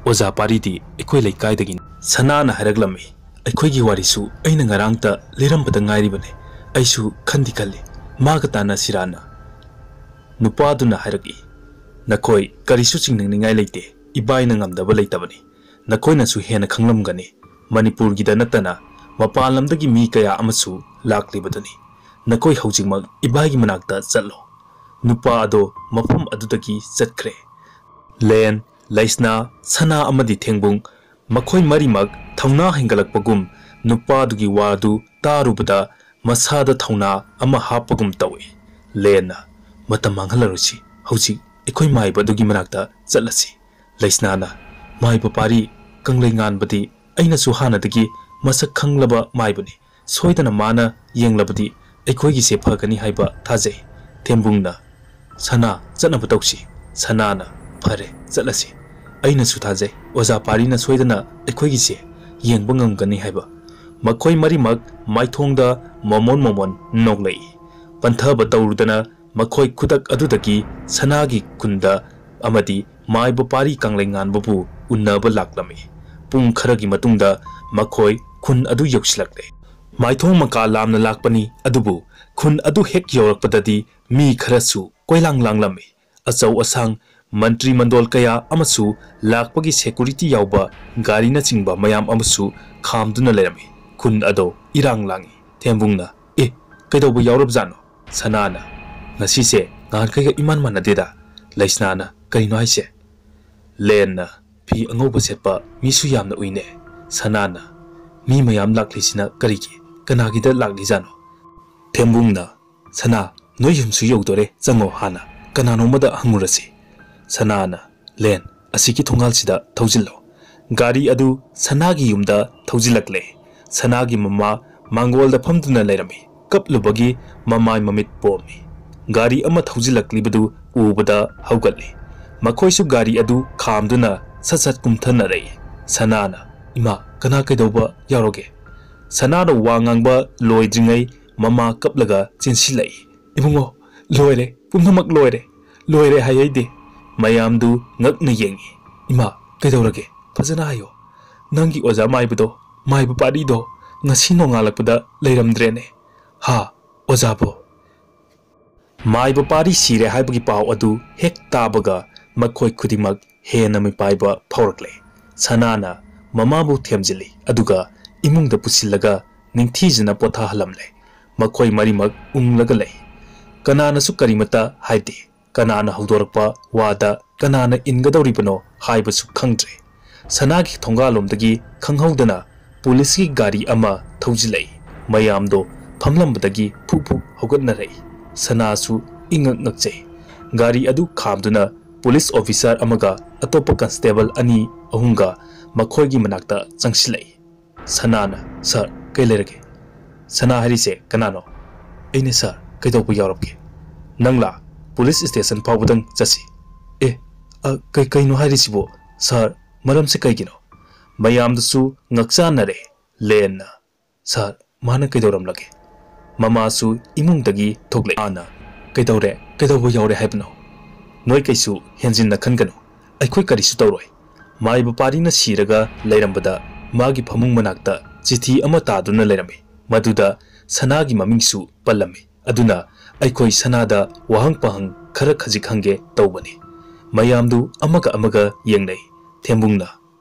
"ꯑꯣꯖꯥ ꯄꯥꯔꯤꯗꯤ ꯑꯩꯈꯣꯏ ꯂꯩꯀꯥꯏꯗꯒꯤꯅꯤ꯫" ꯁꯅꯥꯅ ꯍꯥꯏꯔꯛꯂꯝꯃꯤ, "ꯑꯩꯈꯣꯏꯒꯤ ꯋꯥꯔꯤꯁꯨ ꯑꯩꯅ ꯉꯔꯥꯡꯇ ꯂꯤꯔꯝꯕꯗ ꯉꯥꯏꯔꯤꯕꯅꯤ꯫ ꯑꯩꯁꯨ ꯈꯟꯗꯤ ꯈꯜꯂꯤ, ꯃꯥꯒ ꯇꯥꯟꯅꯁꯤꯔꯥꯅ꯫" ꯅꯨꯄꯥꯗꯨꯅ ꯍꯥꯏꯔꯛꯏ, "ꯅꯈꯣꯏ ꯀꯔꯤꯁꯨ ꯆꯤꯡꯅꯅꯤꯡꯉꯥꯏ ꯂꯩꯇꯦ, ꯏꯕꯥꯏꯅ ꯉꯝꯗꯕ ꯂꯩꯇꯕꯅꯤ꯫ ꯅꯈꯣꯏꯅꯁꯨ ꯍꯦꯟꯅ ꯈꯪꯂꯝꯒꯅꯤ, ꯃꯅꯤꯄꯨꯔꯒꯤꯗ ꯅꯠꯇꯅ ꯃꯄꯥꯟ ꯂꯝꯗꯒꯤ ꯃꯤ ꯀꯌꯥ ꯑꯃꯁꯨ ꯂꯥꯛꯂꯤꯕꯗꯨꯅꯤ꯫ ꯅꯈꯣꯏ ꯍꯧꯖꯤꯛꯃꯛ ꯏꯕꯥꯏꯒꯤ ꯃꯅꯥꯛꯇ ꯆꯠꯂꯣ꯫" ꯅꯨꯄꯥ ꯑꯗꯣ ꯃꯐꯝ ꯑꯗꯨꯗꯒꯤ ꯆꯠꯈ꯭ꯔꯦ꯫ ꯂꯦꯟ, ꯂꯩꯁꯅꯥ, ꯁꯅꯥ ꯑꯃꯗꯤ ꯊꯦꯡꯕꯨꯡ, ꯃꯈꯣꯏ ꯃꯔꯤꯃꯛ ꯊꯧꯅꯥ ꯍꯦꯟꯒꯠꯂꯛꯄꯒꯨꯝ ꯅꯨꯄꯥꯗꯨꯒꯤ ꯋꯥꯗꯨ ꯇꯥꯔꯨꯕꯗ ꯃꯁꯥꯗ ꯊꯧꯅꯥ ꯑꯃ ꯍꯥꯞꯄꯒꯨꯝ ꯇꯧꯏ꯫ ꯂꯦꯟꯅ, "ꯃꯇꯝ ꯃꯥꯡꯍꯜꯂꯔꯣꯏꯁꯤ, ꯍꯧꯖꯤꯛ ꯑꯩꯈꯣꯏ ꯃꯥꯏꯕ ꯑꯗꯨꯒꯤ ꯃꯅꯥꯛꯇ ꯆꯠꯂꯁꯤ꯫" ꯂꯩꯁꯅꯥꯅ, "ꯃꯥꯏꯕ ꯄꯥꯔꯤ, ꯀꯪꯂꯩ ꯉꯥꯟꯕꯗꯤ ꯑꯩꯅꯁꯨ ꯍꯥꯟꯅꯗꯒꯤ ꯃꯁꯛ ꯈꯪꯂꯕ ꯃꯥꯏꯕꯅꯤ꯫ ꯁꯣꯏꯗꯅ ꯃꯥꯅ ꯌꯦꯡꯂꯕꯗꯤ ꯑꯩꯈꯣꯏꯒꯤꯁꯦ ꯐꯒꯅꯤ ꯍꯥꯏꯕ ꯊꯥꯖꯩ꯫" ꯊꯦꯝꯕꯨꯡꯅ, "ꯁꯅꯥ, ꯆꯠꯅꯕ ꯇꯧꯁꯤ꯫" ꯁꯅꯥꯅ, "ꯐꯔꯦ, ꯆꯠꯂꯁꯤ꯫ ꯑꯩꯅꯁꯨ ꯊꯥꯖꯩ ꯑꯣꯖꯥ ꯄꯥꯔꯤꯅ ꯁꯣꯏꯗꯅ ꯑꯩꯈꯣꯏꯒꯤꯁꯦ ꯌꯦꯡꯕ ꯉꯝꯒꯅꯤ ꯍꯥꯏꯕ꯫" ꯃꯈꯣꯏ ꯃꯔꯤꯃꯛ ꯃꯥꯏꯊꯣꯡꯗ ꯃꯣꯃꯣꯟ ꯃꯣꯃꯣꯟ ꯅꯣꯛꯂꯛꯏ꯫ ꯄꯟꯊꯕ ꯇꯧꯔꯨꯗꯅ ꯃꯈꯣꯏ ꯈꯨꯗꯛ ꯑꯗꯨꯗꯒꯤ ꯁꯅꯥꯒꯤ ꯈꯨꯟꯗ ꯑꯃꯗꯤ ꯃꯥꯏꯕ ꯄꯥꯔꯤ ꯀꯪꯂꯩꯉꯥꯟꯕꯕꯨ ꯎꯅꯕ ꯂꯥꯛꯂꯝꯃꯤ꯫ ꯄꯨꯡ ꯈꯔꯒꯤ ꯃꯇꯨꯡꯗ ꯃꯈꯣꯏ ꯈꯨꯟ ꯑꯗꯨ ꯌꯧꯁꯤꯜꯂꯛꯂꯦ꯫ ꯃꯥꯏꯊꯣꯡ ꯃꯀꯥ ꯂꯥꯝꯅ ꯂꯥꯛꯄꯅꯤ, ꯑꯗꯨꯕꯨ ꯈꯨꯟ ꯑꯗꯨ ꯍꯦꯛ ꯌꯧꯔꯛꯄꯗꯗꯤ ꯃꯤ ꯈꯔꯁꯨ ꯀꯣꯏꯂꯥꯡ ꯂꯥꯡꯂꯝꯃꯤ꯫ ꯑꯆꯧ ꯑꯁꯥꯡ, ꯃꯟꯇ꯭ꯔꯤ ꯃꯟꯗꯣꯜ ꯀꯌꯥ ꯑꯃꯁꯨ ꯂꯥꯛꯄꯒꯤ ꯁꯦꯀꯨꯔꯤꯇꯤ ꯌꯥꯎꯕ ꯒꯥꯔꯤꯅꯆꯤꯡꯕ ꯃꯌꯥꯝ ꯑꯃꯁꯨ ꯈꯥꯝꯗꯨꯅ ꯂꯩꯔꯝꯃꯤ꯫ ꯈꯨꯟ ꯑꯗꯣ ꯏꯔꯥꯡ ꯂꯥꯡꯏ꯫ ꯊꯦꯝꯕꯨꯡꯅ, "ꯑꯦ, ꯀꯩꯗꯧꯕ ꯌꯥꯎꯔꯕꯖꯥꯠꯅꯣ?" ꯁꯅꯥꯅ, "ꯉꯁꯤꯁꯦ ꯅꯍꯥꯟꯈꯩꯒ ꯏꯃꯥꯟ ꯃꯥꯟꯅꯗꯦꯗ꯫" ꯂꯩꯁꯅꯥꯅ, "ꯀꯔꯤꯅꯣ ꯍꯥꯏꯁꯦ?" ꯂꯦꯟꯅ, "ꯐꯤ ꯑꯉꯧꯕ ꯁꯦꯠꯄ ꯃꯤꯁꯨ ꯌꯥꯝꯅ ꯎꯏꯅꯦ꯫" ꯁꯅꯥꯅ, "ꯃꯤ ꯃꯌꯥꯝ ꯂꯥꯛꯂꯤꯁꯤꯅ ꯀꯔꯤꯒꯤ? ꯀꯅꯥꯒꯤꯗ ꯂꯥꯛꯂꯤꯖꯥꯠꯅꯣ?" ꯊꯦꯝꯕꯨꯡꯅ, "ꯁꯅꯥ, ꯅꯣꯏ ꯌꯨꯝꯁꯨ ꯌꯧꯗꯣꯔꯦ, ꯆꯪꯉꯣ ꯍꯥꯟꯅ, ꯀꯅꯥꯅꯣꯝꯃꯗ ꯍꯪꯉꯨꯔꯁꯤ꯫" ꯁꯅꯥꯅ, "ꯂꯦꯟ, ꯑꯁꯤꯒꯤ ꯊꯣꯡꯒꯥꯜꯁꯤꯗ ꯊꯧꯖꯤꯜꯂꯣ꯫" ꯒꯥꯔꯤ ꯑꯗꯨ ꯁꯅꯥꯒꯤ ꯌꯨꯝꯗ ꯊꯧꯖꯤꯜꯂꯛꯂꯦ꯫ ꯁꯅꯥꯒꯤ ꯃꯃꯥ ꯃꯥꯡꯒꯣꯜꯗ ꯐꯝꯗꯨꯅ ꯂꯩꯔꯝꯃꯤ꯫ ꯀꯞꯂꯨꯕꯒꯤ ꯃꯃꯥꯏ ꯃꯃꯤꯠ ꯄꯣꯝꯃꯤ꯫ ꯒꯥꯔꯤ ꯑꯃ ꯊꯧꯖꯤꯜꯂꯛꯂꯤꯕꯗꯨ ꯎꯕꯗ ꯍꯧꯒꯠꯂꯤ꯫ ꯃꯈꯣꯏꯁꯨ ꯒꯥꯔꯤ ꯑꯗꯨ ꯈꯥꯝꯗꯨꯅ ꯁꯠ ꯁꯠ ꯀꯨꯝꯊꯅꯔꯛꯏ꯫ ꯁꯅꯥꯅ, "ꯏꯃꯥ, ꯀꯅꯥ ꯀꯩꯗꯧꯕ ꯌꯥꯎꯔꯒꯦ?" ꯁꯅꯥꯅ ꯋꯥ ꯉꯥꯡꯕ ꯂꯣꯏꯗ꯭ꯔꯤꯉꯩ ꯃꯃꯥ ꯀꯞꯂꯒ ꯆꯦꯟꯁꯤꯜꯂꯛꯏ꯫ "ꯏꯕꯨꯡꯉꯣ, ꯂꯣꯏꯔꯦ, ꯄꯨꯝꯅꯃꯛ ꯂꯣꯏꯔꯦ꯫ ꯂꯣꯏꯔꯦ ꯍꯥꯏꯍꯩꯗꯦ꯫" ꯃꯌꯥꯝꯗꯨ ꯉꯛꯅ ꯌꯦꯡꯏ꯫ "ꯏꯃꯥ, ꯀꯩꯗꯧꯔꯒꯦ? ꯐꯖꯅ ꯍꯥꯏꯌꯣ꯫ ꯅꯪꯒꯤ ꯑꯣꯖꯥ ꯃꯥꯏꯕꯗꯣ, ꯃꯥꯏꯕ ꯄꯥꯔꯤꯗꯣ ꯉꯁꯤ ꯅꯣꯡꯉꯥꯜꯂꯛꯄꯗ ꯂꯩꯔꯝꯗ꯭ꯔꯦꯅꯦ꯫" "ꯍꯥ? ꯑꯣꯖꯥꯕꯣ?" ꯃꯥꯏꯕ ꯄꯥꯔꯤ ꯁꯤꯔꯦ ꯍꯥꯏꯕꯒꯤ ꯄꯥꯎ ꯑꯗꯨ ꯍꯦꯛ ꯇꯥꯕꯒ ꯃꯈꯣꯏ ꯈꯨꯗꯤꯡꯃꯛ ꯍꯦꯟꯅ ꯃꯤꯄꯥꯏꯕ ꯐꯥꯎꯔꯛꯂꯦ꯫ ꯁꯅꯥꯅ ꯃꯃꯥꯕꯨ ꯊꯦꯝꯖꯤꯜꯂꯤ, ꯑꯗꯨꯒ ꯏꯃꯨꯡꯗ ꯄꯨꯁꯤꯜꯂꯒ ꯅꯤꯡꯊꯤꯖꯅ ꯄꯣꯊꯥꯍꯜꯂꯝꯂꯦ꯫ ꯃꯈꯣꯏ ꯃꯔꯤꯃꯛ ꯎꯪꯂꯒ ꯂꯩ꯫ ꯀꯅꯥꯅꯁꯨ ꯀꯔꯤꯃꯠꯇ ꯍꯥꯏꯗꯦ꯫ ꯀꯅꯥꯅ ꯍꯧꯗꯣꯔꯛꯄ ꯋꯥꯗ ꯀꯅꯥꯅ ꯏꯟꯒꯗꯧꯔꯤꯕꯅꯣ ꯍꯥꯏꯕꯁꯨ ꯈꯪꯗ꯭ꯔꯦ꯫ ꯁꯅꯥꯒꯤ ꯊꯣꯡꯒꯥꯜꯂꯣꯝꯗꯒꯤ ꯈꯪꯍꯧꯗꯅ ꯄꯨꯂꯤꯁꯀꯤ ꯒꯥꯔꯤ ꯑꯃ ꯊꯧꯖꯤꯜꯂꯛꯏ꯫ ꯃꯌꯥꯝꯗꯣ ꯐꯝꯂꯝꯕꯗꯒꯤ ꯐꯨꯛ ꯐꯨꯛ ꯍꯧꯒꯠꯅꯔꯛꯏ꯫ ꯁꯅꯥꯁꯨ ꯏꯉꯛ ꯉꯛꯆꯩ꯫ ꯒꯥꯔꯤ ꯑꯗꯨ ꯈꯥꯝꯗꯨꯅ ꯄꯨꯂꯤꯁ ꯑꯣꯐꯤꯁꯥꯔ ꯑꯃꯒ ꯑꯇꯣꯞꯄ ꯀꯟꯁꯇꯦꯕꯜ ꯑꯅꯤ ꯑꯍꯨꯝꯒ ꯃꯈꯣꯏꯒꯤ ꯃꯅꯥꯛꯇ ꯆꯪꯁꯤꯜꯂꯛꯏ꯫ ꯁꯅꯥꯅ, "ꯁꯥꯔ, ꯀꯩ ꯂꯩꯔꯒꯦ?" "ꯁꯅꯥ ꯍꯥꯏꯔꯤꯁꯦ ꯀꯅꯥꯅꯣ?" "ꯑꯩꯅꯦ ꯁꯥꯔ, ꯀꯩꯗꯧꯕ ꯌꯥꯎꯔꯕꯒꯦ?" "ꯅꯪꯂꯥ? ꯄꯨꯂꯤꯁ ꯁ꯭ꯇꯦꯁꯟ ꯐꯥꯎꯕꯗꯪ ꯆꯠꯁꯤ꯫" "ꯑꯦ, ꯑ, ꯀꯩ, ꯀꯩꯅꯣ ꯍꯥꯏꯔꯤꯁꯤꯕꯣ ꯁꯥꯔ? ꯃꯔꯝꯁꯦ ꯀꯩꯒꯤꯅꯣ?" ꯃꯌꯥꯝꯗꯨꯁꯨ ꯉꯛꯆꯥꯟꯅꯔꯦ꯫ ꯂꯦꯟꯅ, "ꯁꯥꯔ, ꯃꯥꯅ ꯀꯩꯗꯧꯔꯝꯂꯒꯦ?" ꯃꯃꯥꯁꯨ ꯏꯃꯨꯡꯗꯒꯤ ꯊꯣꯛꯂꯛꯏ꯫ ꯃꯥꯅ, "ꯀꯩꯗꯧꯔꯦ? ꯀꯩꯗꯧꯕ ꯌꯥꯎꯔꯦ ꯍꯥꯏꯕꯅꯣ?" "ꯅꯣꯏ ꯀꯩꯁꯨ ꯍꯦꯟꯖꯤꯟꯅ ꯈꯟꯒꯅꯨ, ꯑꯩꯈꯣꯏ ꯀꯔꯤꯁꯨ ꯇꯧꯔꯣꯏ꯫ ꯃꯥꯏꯕ ꯄꯥꯔꯤꯅ ꯁꯤꯔꯒ ꯂꯩꯔꯝꯕꯗ ꯃꯥꯒꯤ ꯐꯃꯨꯡ ꯃꯅꯥꯛꯇ ꯆꯤꯊꯤ ꯑꯃ ꯇꯥꯗꯨꯅ ꯂꯩꯔꯝꯃꯤ꯫ ꯃꯗꯨꯗ ꯁꯅꯥꯒꯤ ꯃꯃꯤꯡꯁꯨ ꯄꯜꯂꯝꯃꯤ꯫ ꯑꯗꯨꯅ ꯑꯩꯈꯣꯏ ꯁꯅꯥꯗ ꯋꯥꯍꯪ ꯄꯥꯍꯪ ꯈꯔ ꯈꯖꯤꯛ ꯍꯪꯒꯦ ꯇꯧꯕꯅꯤ꯫" ꯃꯌꯥꯝꯗꯨ ꯑꯃꯒ ꯑꯃꯒ ꯌꯦꯡꯅꯩ꯫ ꯊꯦꯝꯕꯨꯡꯅ,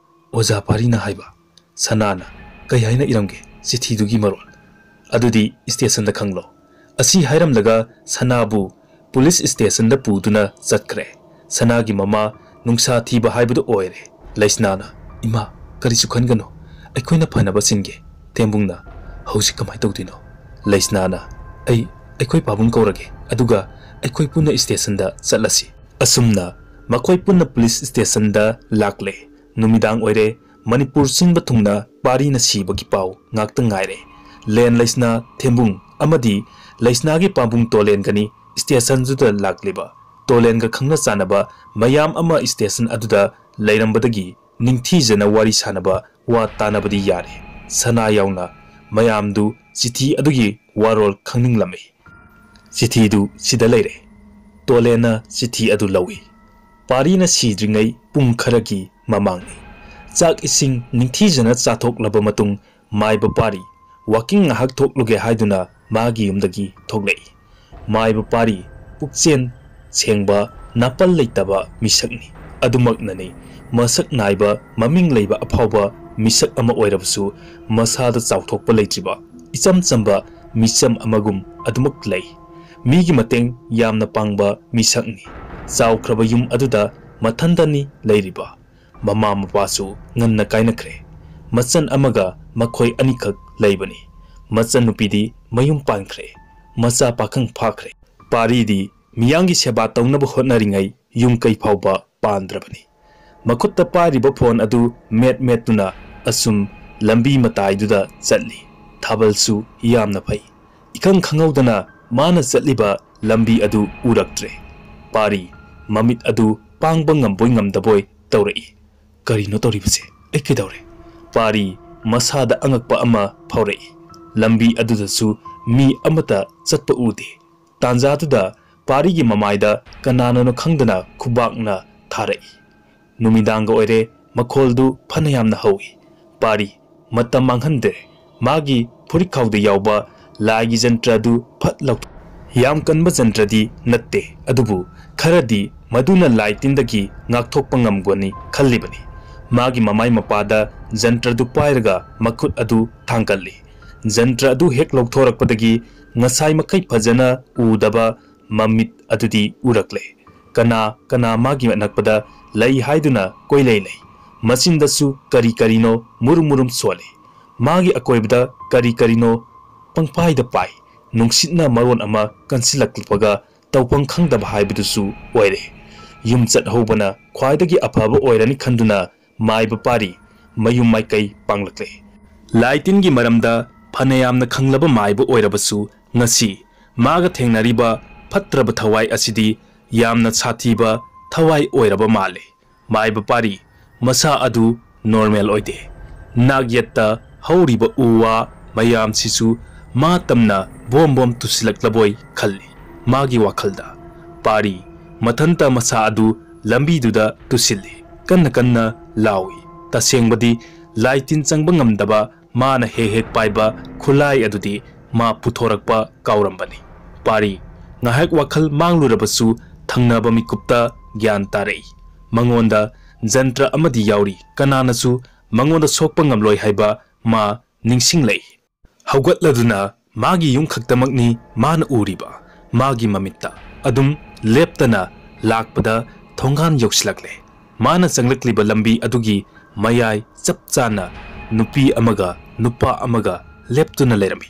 "ꯑꯣꯖꯥ ꯄꯥꯔꯤꯅ ꯍꯥꯏꯕ꯫" ꯁꯅꯥꯅ, "ꯀꯩ ꯍꯥꯏꯅ ꯏꯔꯝꯒꯦ ꯆꯤꯊꯤꯗꯨꯒꯤ ꯃꯔꯣꯜ?" "ꯑꯗꯨꯗꯤ ꯁ꯭ꯇꯦꯁꯟꯗ ꯈꯪꯂꯣ꯫" ꯑꯁꯤ ꯍꯥꯏꯔꯝꯂꯒ ꯁꯅꯥꯕꯨ ꯄꯨꯂꯤꯁ ꯁ꯭ꯇꯦꯁꯟꯗ ꯄꯨꯗꯨꯅ ꯆꯠꯈ꯭ꯔꯦ꯫ ꯁꯅꯥꯒꯤ ꯃꯃꯥ ꯅꯨꯡꯁꯥ ꯊꯤꯕ ꯍꯥꯏꯕꯗꯨ ꯑꯣꯏꯔꯦ꯫ ꯂꯩꯁꯅꯥꯅ, "ꯏꯃꯥ, ꯀꯔꯤꯁꯨ ꯈꯟꯒꯅꯨ, ꯑꯩꯈꯣꯏꯅ ꯐꯅꯕ ꯁꯤꯟꯒꯦ꯫" ꯊꯦꯝꯕꯨꯡꯅ, "ꯍꯧꯖꯤꯛ ꯀꯃꯥꯏ ꯇꯧꯗꯣꯏꯅꯣ?" ꯂꯩꯁꯅꯥꯅ, "ꯑꯩ ꯑꯩꯈꯣꯏ ꯄꯥꯕꯨꯡ ꯀꯧꯔꯒꯦ, ꯑꯗꯨꯒ ꯑꯩꯈꯣꯏ ꯄꯨꯟꯅ ꯁ꯭ꯇꯦꯁꯟꯗ ꯆꯠꯂꯁꯤ꯫" ꯑꯁꯨꯝꯅ ꯃꯈꯣꯏ ꯄꯨꯟꯅ ꯄꯨꯂꯤꯁ ꯁ꯭ꯇꯦꯁꯟꯗ ꯂꯥꯛꯂꯦ꯫ ꯅꯨꯃꯤꯗꯥꯡ ꯑꯣꯏꯔꯦ꯫ ꯃꯅꯤꯄꯨꯔ ꯁꯤꯟꯕ ꯊꯨꯡꯅ ꯄꯥꯔꯤꯅ ꯁꯤꯕꯒꯤ ꯄꯥꯎ ꯉꯥꯛꯇ ꯉꯥꯏꯔꯦ꯫ ꯂꯦꯟ ꯂꯩꯁꯅꯥ ꯊꯦꯝꯕꯨꯡ ꯑꯃꯗꯤ ꯂꯩꯁꯅꯥꯒꯤ ꯄꯥꯕꯨꯡ ꯇꯣꯂꯦꯟꯒꯅꯤ ꯁ꯭ꯇꯦꯁꯟꯗꯨꯗ ꯂꯥꯛꯂꯤꯕ꯫ ꯇꯣꯂꯦꯟꯒ ꯈꯪꯅ ꯆꯥꯟꯅꯕ ꯃꯌꯥꯝ ꯑꯃ ꯁ꯭ꯇꯦꯁꯟ ꯑꯗꯨꯗ ꯂꯩꯔꯝꯕꯗꯒꯤ ꯅꯤꯡꯊꯤꯖꯅ ꯋꯥꯔꯤ ꯁꯥꯅꯕ, ꯋꯥ ꯇꯥꯅꯕꯗꯤ ꯌꯥꯔꯦ꯫ ꯁꯅꯥ ꯌꯥꯎꯅ ꯃꯌꯥꯝꯗꯨ ꯆꯤꯊꯤ ꯑꯗꯨꯒꯤ ꯋꯥꯔꯣꯜ ꯈꯪꯅꯤꯡꯂꯝꯃꯤ꯫ ꯆꯤꯊꯤꯗꯨ ꯁꯤꯗ ꯂꯩꯔꯦ꯫ ꯇꯣꯂꯦꯟꯅ ꯆꯤꯊꯤ ꯑꯗꯨ ꯂꯧꯏ꯫ ꯄꯥꯔꯤꯅ ꯁꯤꯗ꯭ꯔꯤꯉꯩ ꯄꯨꯡ ꯈꯔꯒꯤ ꯃꯃꯥꯡꯅꯤ꯫ ꯆꯥꯛ ꯏꯁꯤꯡ ꯅꯤꯡꯊꯤꯖꯅ ꯆꯥꯊꯣꯛꯂꯕ ꯃꯇꯨꯡ, ꯃꯥꯏꯕ ꯄꯥꯔꯤ ꯋꯥꯀꯤꯡ ꯉꯥꯏꯍꯥꯛ ꯊꯣꯛꯂꯨꯒꯦ ꯍꯥꯏꯗꯨꯅ ꯃꯥꯒꯤ ꯌꯨꯝꯗꯒꯤ ꯊꯣꯛꯂꯛꯏ꯫ ꯃꯥꯏꯕ ꯄꯥꯔꯤ ꯄꯨꯛꯆꯦꯟ ꯁꯦꯡꯕ, ꯅꯥꯄꯜ ꯂꯩꯇꯕ ꯃꯤꯁꯛꯅꯤ꯫ ꯑꯗꯨꯃꯛꯅꯅꯤ, ꯃꯁꯛ ꯅꯥꯏꯕ, ꯃꯃꯤꯡ ꯂꯩꯕ ꯑꯐꯥꯎꯕ ꯃꯤꯁꯛ ꯑꯃ ꯑꯣꯏꯔꯕꯁꯨ, ꯃꯁꯥꯗ ꯆꯥꯎꯊꯣꯛꯄ ꯂꯩꯇ꯭ꯔꯤꯕ, ꯏꯆꯝ ꯆꯝꯕ ꯃꯤꯆꯝ ꯑꯃꯒꯨꯝ ꯑꯗꯨꯃꯛ ꯂꯩ꯫ ꯃꯤꯒꯤ ꯃꯇꯦꯡ ꯌꯥꯝꯅ ꯄꯥꯡꯕ ꯃꯤꯁꯛꯅꯤ꯫ ꯆꯥꯎꯈ꯭ꯔꯕ ꯌꯨꯝ ꯑꯗꯨꯗ ꯃꯊꯟꯇꯅꯤ ꯂꯩꯔꯤꯕ꯫ ꯃꯃꯥ ꯃꯄꯥꯁꯨ ꯉꯟꯅ ꯀꯥꯏꯅꯈ꯭ꯔꯦ꯫ ꯃꯆꯟ ꯑꯃꯒ ꯃꯈꯣꯏ ꯑꯅꯤꯈꯛ ꯂꯩꯕꯅꯤ꯫ ꯃꯆꯟꯅꯨꯄꯤꯗꯤ ꯃꯌꯨꯝ ꯄꯥꯟꯈ꯭ꯔꯦ꯫ ꯃꯆꯥ ꯄꯥꯈꯪ ꯐꯥꯈ꯭ꯔꯦ꯫ ꯄꯥꯔꯤꯗꯤ ꯃꯤꯌꯥꯝꯒꯤ ꯁꯦꯕꯥ ꯇꯧꯅꯕ ꯍꯣꯠꯅꯔꯤꯉꯩ ꯌꯨꯝ ꯀꯩ ꯐꯥꯎꯕ ꯄꯥꯟꯗ꯭ꯔꯕꯅꯤ꯫ ꯃꯈꯨꯠꯇ ꯄꯥꯏꯔꯤꯕ ꯐꯣꯟ ꯑꯗꯨ ꯃꯦꯠ ꯃꯦꯠꯇꯨꯅ ꯑꯁꯨꯝ ꯂꯝꯕꯤ ꯃꯇꯥꯏꯗꯨꯗ ꯆꯠꯂꯤ꯫ ꯊꯥꯕꯜꯁꯨ ꯌꯥꯝꯅ ꯐꯩ꯫ ꯏꯈꯪ ꯈꯪꯍꯧꯗꯅ ꯃꯥꯅ ꯆꯠꯂꯤꯕ ꯂꯝꯕꯤ ꯑꯗꯨ ꯎꯔꯛꯇ꯭ꯔꯦ꯫ ꯄꯥꯔꯤ ꯃꯃꯤꯠ ꯑꯗꯨ ꯄꯥꯡꯕ ꯉꯝꯕꯣꯏ ꯉꯝꯗꯕꯣꯏ ꯇꯧꯔꯛꯏ꯫ "ꯀꯔꯤꯅꯣ ꯇꯧꯔꯤꯕꯁꯦ? ꯑꯩ ꯀꯩꯗꯧꯔꯦ?" ꯄꯥꯔꯤ ꯃꯁꯥꯗ ꯑꯉꯛꯄ ꯑꯃ ꯐꯥꯎꯔꯛꯏ꯫ ꯂꯝꯕꯤ ꯑꯗꯨꯗꯁꯨ ꯃꯤ ꯑꯃꯠꯇ ꯆꯠꯄ ꯎꯗꯦ꯫ ꯇꯥꯟꯖꯥꯗꯨꯗ ꯄꯥꯔꯤꯒꯤ ꯃꯃꯥꯏꯗ ꯀꯅꯥꯅꯅꯣ ꯈꯪꯗꯅ ꯈꯨꯕꯥꯛꯅ ꯊꯥꯔꯛꯏ꯫ ꯅꯨꯃꯤꯗꯥꯡꯒ ꯑꯣꯏꯔꯦ, ꯃꯈꯣꯜꯗꯨ ꯐꯅ ꯌꯥꯝꯅ ꯍꯧꯏ꯫ ꯄꯥꯔꯤ ꯃꯇꯝ ꯃꯥꯡꯍꯟꯗ꯭ꯔꯦ꯫ ꯃꯥꯒꯤ ꯐꯨꯔꯤꯠꯈꯥꯎꯗ ꯌꯥꯎꯕ ꯂꯥꯏꯒꯤ ꯖꯟꯇ꯭ꯔ ꯑꯗꯨ ꯐꯠ ꯂꯧꯊꯣꯛ-, ꯌꯥꯝ ꯀꯟꯕ ꯖꯟꯇ꯭ꯔꯗꯤ ꯅꯠꯇꯦ, ꯑꯗꯨꯕꯨ ꯈꯔꯗꯤ ꯃꯗꯨꯅ ꯂꯥꯏ ꯇꯤꯟꯗꯒꯤ ꯉꯥꯛꯊꯣꯛꯄ ꯉꯝꯒꯅꯤ ꯈꯜꯂꯤꯕꯅꯤ꯫ ꯃꯥꯒꯤ ꯃꯃꯥꯏ ꯃꯄꯥꯗ ꯖꯟꯇ꯭ꯔꯗꯨ ꯄꯥꯏꯔꯒ ꯃꯈꯨꯠ ꯑꯗꯨ ꯊꯥꯡꯒꯠꯂꯤ꯫ ꯖꯟꯇ꯭ꯔ ꯑꯗꯨ ꯍꯦꯛ ꯂꯧꯊꯣꯔꯛꯄꯗꯒꯤ ꯉꯁꯥꯏ ꯃꯈꯩ ꯐꯖꯅ ꯎꯗꯕ ꯃꯃꯤꯠ ꯑꯗꯨꯗꯤ ꯎꯔꯛꯂꯦ꯫ ꯀꯅꯥ ꯀꯅꯥ ꯃꯥꯒꯤ ꯑꯅꯛꯄꯗ ꯂꯩ ꯍꯥꯏꯗꯨꯅ ꯀꯣꯏꯂꯩ ꯂꯩ꯫ ꯃꯆꯤꯟꯗꯁꯨ ꯀꯔꯤ ꯀꯔꯤꯅꯣ ꯃꯨꯔꯨꯝ ꯃꯨꯔꯨꯝ ꯁꯣꯜꯂꯤ꯫ ꯃꯥꯒꯤ ꯑꯀꯣꯏꯕꯗ ꯀꯔꯤ ꯀꯔꯤꯅꯣ ꯄꯪꯄꯥꯏꯗ ꯄꯥꯏ꯫ ꯅꯨꯡꯁꯤꯠꯅ ꯃꯔꯣꯟ ꯑꯃ ꯀꯟꯁꯤꯜꯂꯛꯄꯒ ꯇꯧꯐꯝ ꯈꯪꯗꯕ ꯍꯥꯏꯕꯗꯨꯁꯨ ꯑꯣꯏꯔꯦ꯫ ꯌꯨꯝ ꯆꯠꯍꯧꯕꯅ ꯈ꯭ꯋꯥꯏꯗꯒꯤ ꯑꯐꯕ ꯑꯣꯏꯔꯅꯤ ꯈꯟꯗꯨꯅ ꯃꯥꯏꯕ ꯄꯥꯔꯤ ꯃꯌꯨꯝ ꯃꯥꯏꯀꯩ ꯄꯥꯡꯂꯛꯂꯦ꯫ ꯂꯥꯏ ꯇꯤꯟꯒꯤ ꯃꯔꯝꯗ ꯐꯅꯌꯥꯝꯅ ꯈꯪꯂꯕ ꯃꯥꯏꯕ ꯑꯣꯏꯔꯕꯁꯨ ꯉꯁꯤ ꯃꯥꯒ ꯊꯦꯡꯅꯔꯤꯕ ꯐꯠꯇ꯭ꯔꯕ ꯊꯋꯥꯏ ꯑꯁꯤꯗꯤ ꯌꯥꯝꯅ ꯁꯥꯊꯤꯕ ꯊꯋꯥꯏ ꯑꯣꯏꯔꯕ ꯃꯥꯜꯂꯦ꯫ ꯃꯥꯏꯕ ꯄꯥꯔꯤ ꯃꯁꯥ ꯑꯗꯨ ꯅꯣꯔꯃꯦꯜ ꯑꯣꯏꯗꯦ꯫ ꯅꯥꯛ ꯌꯦꯠꯇ ꯍꯧꯔꯤꯕ ꯎ ꯋꯥ ꯃꯌꯥꯝꯁꯤꯁꯨ ꯃꯥ ꯇꯝꯅ ꯕꯣꯝ ꯕꯣꯝ ꯇꯨꯁꯤꯜꯂꯛꯂꯕꯣꯏ ꯈꯜꯂꯤ꯫ ꯃꯥꯒꯤ ꯋꯥꯈꯜꯗ ꯄꯥꯔꯤ ꯃꯊꯟꯇ ꯃꯁꯥ ꯑꯗꯨ ꯂꯝꯕꯤꯗꯨꯗ ꯇꯨꯁꯤꯜꯂꯤ꯫ ꯀꯟꯅ ꯀꯟꯅ ꯂꯥꯎꯏ꯫ ꯇꯁꯦꯡꯕꯗꯤ ꯂꯥꯏ ꯇꯤꯟ ꯆꯪꯕ ꯉꯝꯗꯕ ꯃꯥꯅ ꯍꯦꯛ ꯍꯦꯛ ꯄꯥꯏꯕ ꯈꯨꯠꯂꯥꯏ ꯑꯗꯨꯗꯤ ꯃꯥ ꯄꯨꯊꯣꯔꯛꯄ ꯀꯥꯎꯔꯝꯕꯅꯤ꯫ ꯄꯥꯔꯤ ꯉꯥꯏꯍꯥꯛ ꯋꯥꯈꯜ ꯃꯥꯡꯂꯨꯔꯕꯁꯨ ꯊꯪꯅꯕ ꯃꯤꯀꯨꯞꯇ ꯒ꯭ꯌꯥꯟ ꯇꯥꯔꯛꯏ꯫ ꯃꯉꯣꯟꯗ ꯖꯟꯇ꯭ꯔ ꯑꯃꯗꯤ ꯌꯥꯎꯔꯤ꯫ ꯀꯅꯥꯅꯁꯨ ꯃꯉꯣꯟꯗ ꯁꯣꯛꯄ ꯉꯝꯂꯣꯏ ꯍꯥꯏꯕ ꯃꯥ ꯅꯤꯡꯁꯤꯡꯂꯛꯏ꯫ ꯍꯧꯒꯠꯂꯗꯨꯅ ꯃꯥꯒꯤ ꯌꯨꯝ ꯈꯛꯇꯃꯛꯅꯤ ꯃꯥꯅ ꯎꯔꯤꯕ꯫ ꯃꯥꯒꯤ ꯃꯃꯤꯠꯇ ꯑꯗꯨꯝ ꯂꯦꯞꯇꯅ ꯂꯥꯛꯄꯗ ꯊꯣꯡꯒꯥꯟ ꯌꯧꯁꯤꯜꯂꯛꯂꯦ꯫ ꯃꯥꯅ ꯆꯪꯂꯛꯂꯤꯕ ꯂꯝꯕꯤ ꯑꯗꯨꯒꯤ ꯃꯌꯥꯏ ꯆꯞ ꯆꯥꯅ ꯅꯨꯄꯤ ꯑꯃꯒ ꯅꯨꯄꯥ ꯑꯃꯒ ꯂꯦꯞꯇꯨꯅ ꯂꯩꯔꯝꯃꯤ꯫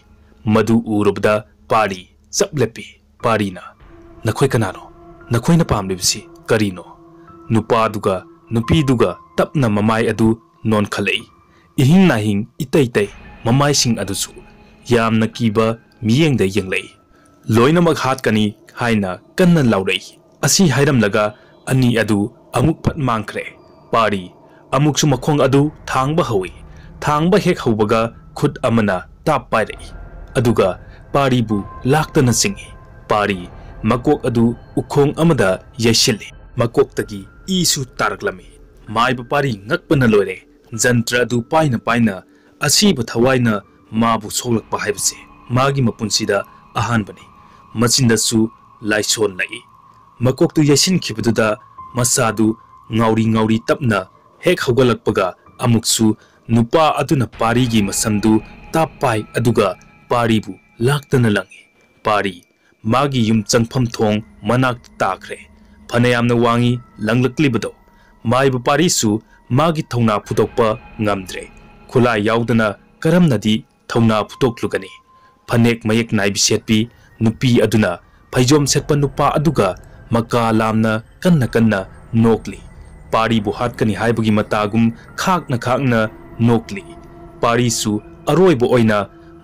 ꯃꯗꯨ ꯎꯔꯨꯕꯗ ꯄꯥꯔꯤ ꯆꯞ ꯂꯦꯞꯄꯤ꯫ ꯄꯥꯔꯤꯅ, "ꯅꯈꯣꯏ ꯀꯅꯥꯅꯣ? ꯅꯈꯣꯏꯅ ꯄꯥꯝꯂꯤꯕꯁꯤ ꯀꯔꯤꯅꯣ?" ꯅꯨꯄꯥꯗꯨꯒ ꯅꯨꯄꯤꯗꯨꯒ ꯇꯞꯅ ꯃꯃꯥꯏ ꯑꯗꯨ ꯅꯣꯟꯈꯠꯂꯛꯏ꯫ ꯏꯍꯤꯡ ꯅꯥꯍꯤꯡ ꯏꯇꯩ ꯇꯩ ꯃꯃꯥꯏꯁꯤꯡ ꯑꯗꯨꯁꯨ ꯌꯥꯝꯅ ꯀꯤꯕ ꯃꯤꯠꯌꯦꯡꯗ ꯌꯦꯡꯂꯛꯏ꯫ "ꯂꯣꯏꯅꯃꯛ ꯍꯥꯠꯀꯅꯤ" ꯍꯥꯏꯅ ꯀꯟꯅ ꯂꯥꯎꯔꯛꯏ꯫ ꯑꯁꯤ ꯍꯥꯏꯔꯝꯂꯒ ꯑꯅꯤ ꯑꯗꯨ ꯑꯃꯨꯛ ꯐꯠ ꯃꯥꯡꯈ꯭ꯔꯦ꯫ ꯄꯥꯔꯤ ꯑꯃꯨꯛꯁꯨ ꯃꯈꯣꯡ ꯑꯗꯨ ꯊꯥꯡꯕ ꯍꯧꯏ꯫ ꯊꯥꯡꯕ ꯍꯦꯛ ꯍꯧꯕꯒ ꯈꯨꯠ ꯑꯃꯅ ꯇꯥꯞ ꯄꯥꯏꯔꯛꯏ꯫ ꯑꯗꯨꯒ ꯄꯥꯔꯤꯕꯨ ꯂꯥꯛꯇꯅ ꯆꯤꯡꯏ꯫ ꯄꯥꯔꯤ ꯃꯀꯣꯛ ꯑꯗꯨ ꯎꯈꯣꯡ ꯑꯃꯗ ꯌꯩꯁꯤꯜꯂꯤ꯫ ꯃꯀꯣꯛꯇꯒꯤ ꯏꯁꯨ ꯇꯥꯔꯛꯂꯝꯃꯤ꯫ ꯃꯥꯏꯕ ꯄꯥꯔꯤ ꯉꯛꯄꯅ ꯂꯣꯏꯔꯦ꯫ ꯖꯟꯇ꯭ꯔ ꯑꯗꯨ ꯄꯥꯏꯅ ꯄꯥꯏꯅ ꯑꯁꯤꯕ ꯊꯋꯥꯏꯅ ꯃꯥꯕꯨ ꯁꯣꯛꯂꯛꯄ ꯍꯥꯏꯕꯁꯦ ꯃꯥꯒꯤ ꯃꯄꯨꯟꯁꯤꯗ ꯑꯍꯥꯟꯕꯅꯤ꯫ ꯃꯆꯤꯟꯗꯁꯨ ꯂꯥꯏꯁꯣꯟ ꯂꯥꯛꯏ꯫ ꯃꯀꯣꯛꯇꯨ ꯌꯩꯁꯤꯟꯈꯤꯕꯗꯨꯗ ꯃꯁꯥꯗꯨ ꯉꯥꯎꯔꯤ ꯉꯥꯎꯔꯤ ꯇꯞꯅ ꯍꯦꯛ ꯍꯧꯒꯠꯂꯛꯄꯒ ꯑꯃꯨꯛꯁꯨ ꯅꯨꯄꯥ ꯑꯗꯨꯅ ꯄꯥꯔꯤꯒꯤ ꯃꯁꯝꯗꯨ ꯇꯥꯞ ꯄꯥꯏ, ꯑꯗꯨꯒ ꯄꯥꯔꯤꯕꯨ ꯂꯥꯛꯇꯅ ꯂꯪꯏ꯫ ꯄꯥꯔꯤ ꯃꯥꯒꯤ ꯌꯨꯝ ꯆꯪꯐꯝ ꯊꯣꯡ ꯃꯅꯥꯛꯇ ꯇꯥꯈ꯭ꯔꯦ꯫ ꯐꯅꯌꯥꯝꯅ ꯋꯥꯡꯏ ꯂꯪꯂꯛꯂꯤꯕꯗꯣ꯫ ꯃꯥꯏꯕ ꯄꯥꯔꯤꯁꯨ ꯃꯥꯒꯤ ꯊꯧꯅꯥ ꯐꯨꯗꯣꯛꯄ ꯉꯝꯗ꯭ꯔꯦ꯫ ꯈꯨꯠꯂꯥꯏ ꯌꯥꯎꯗꯅ ꯀꯔꯝꯅꯗꯤ ꯊꯧꯅꯥ ꯐꯨꯗꯣꯛꯂꯨꯒꯅꯤ? ꯐꯅꯦꯛ ꯃꯌꯦꯛ ꯅꯥꯏꯕꯤ ꯁꯦꯠꯄꯤ ꯅꯨꯄꯤ ꯑꯗꯨꯅ ꯐꯩꯖꯣꯝ ꯁꯦꯠꯄ ꯅꯨꯄꯥ ꯑꯗꯨꯒ ꯃꯀꯥ ꯂꯥꯝꯅ ꯀꯟꯅ ꯀꯟꯅ ꯅꯣꯛꯂꯤ꯫ ꯄꯥꯔꯤꯕꯨ ꯍꯥꯠꯀꯅꯤ ꯍꯥꯏꯕꯒꯤ ꯃꯇꯥꯒꯨꯝ ꯈꯥꯛꯅ ꯈꯥꯛꯅ ꯅꯣꯛꯂꯤ꯫ ꯄꯥꯔꯤꯁꯨ ꯑꯔꯣꯏꯕ ꯑꯣꯏꯅ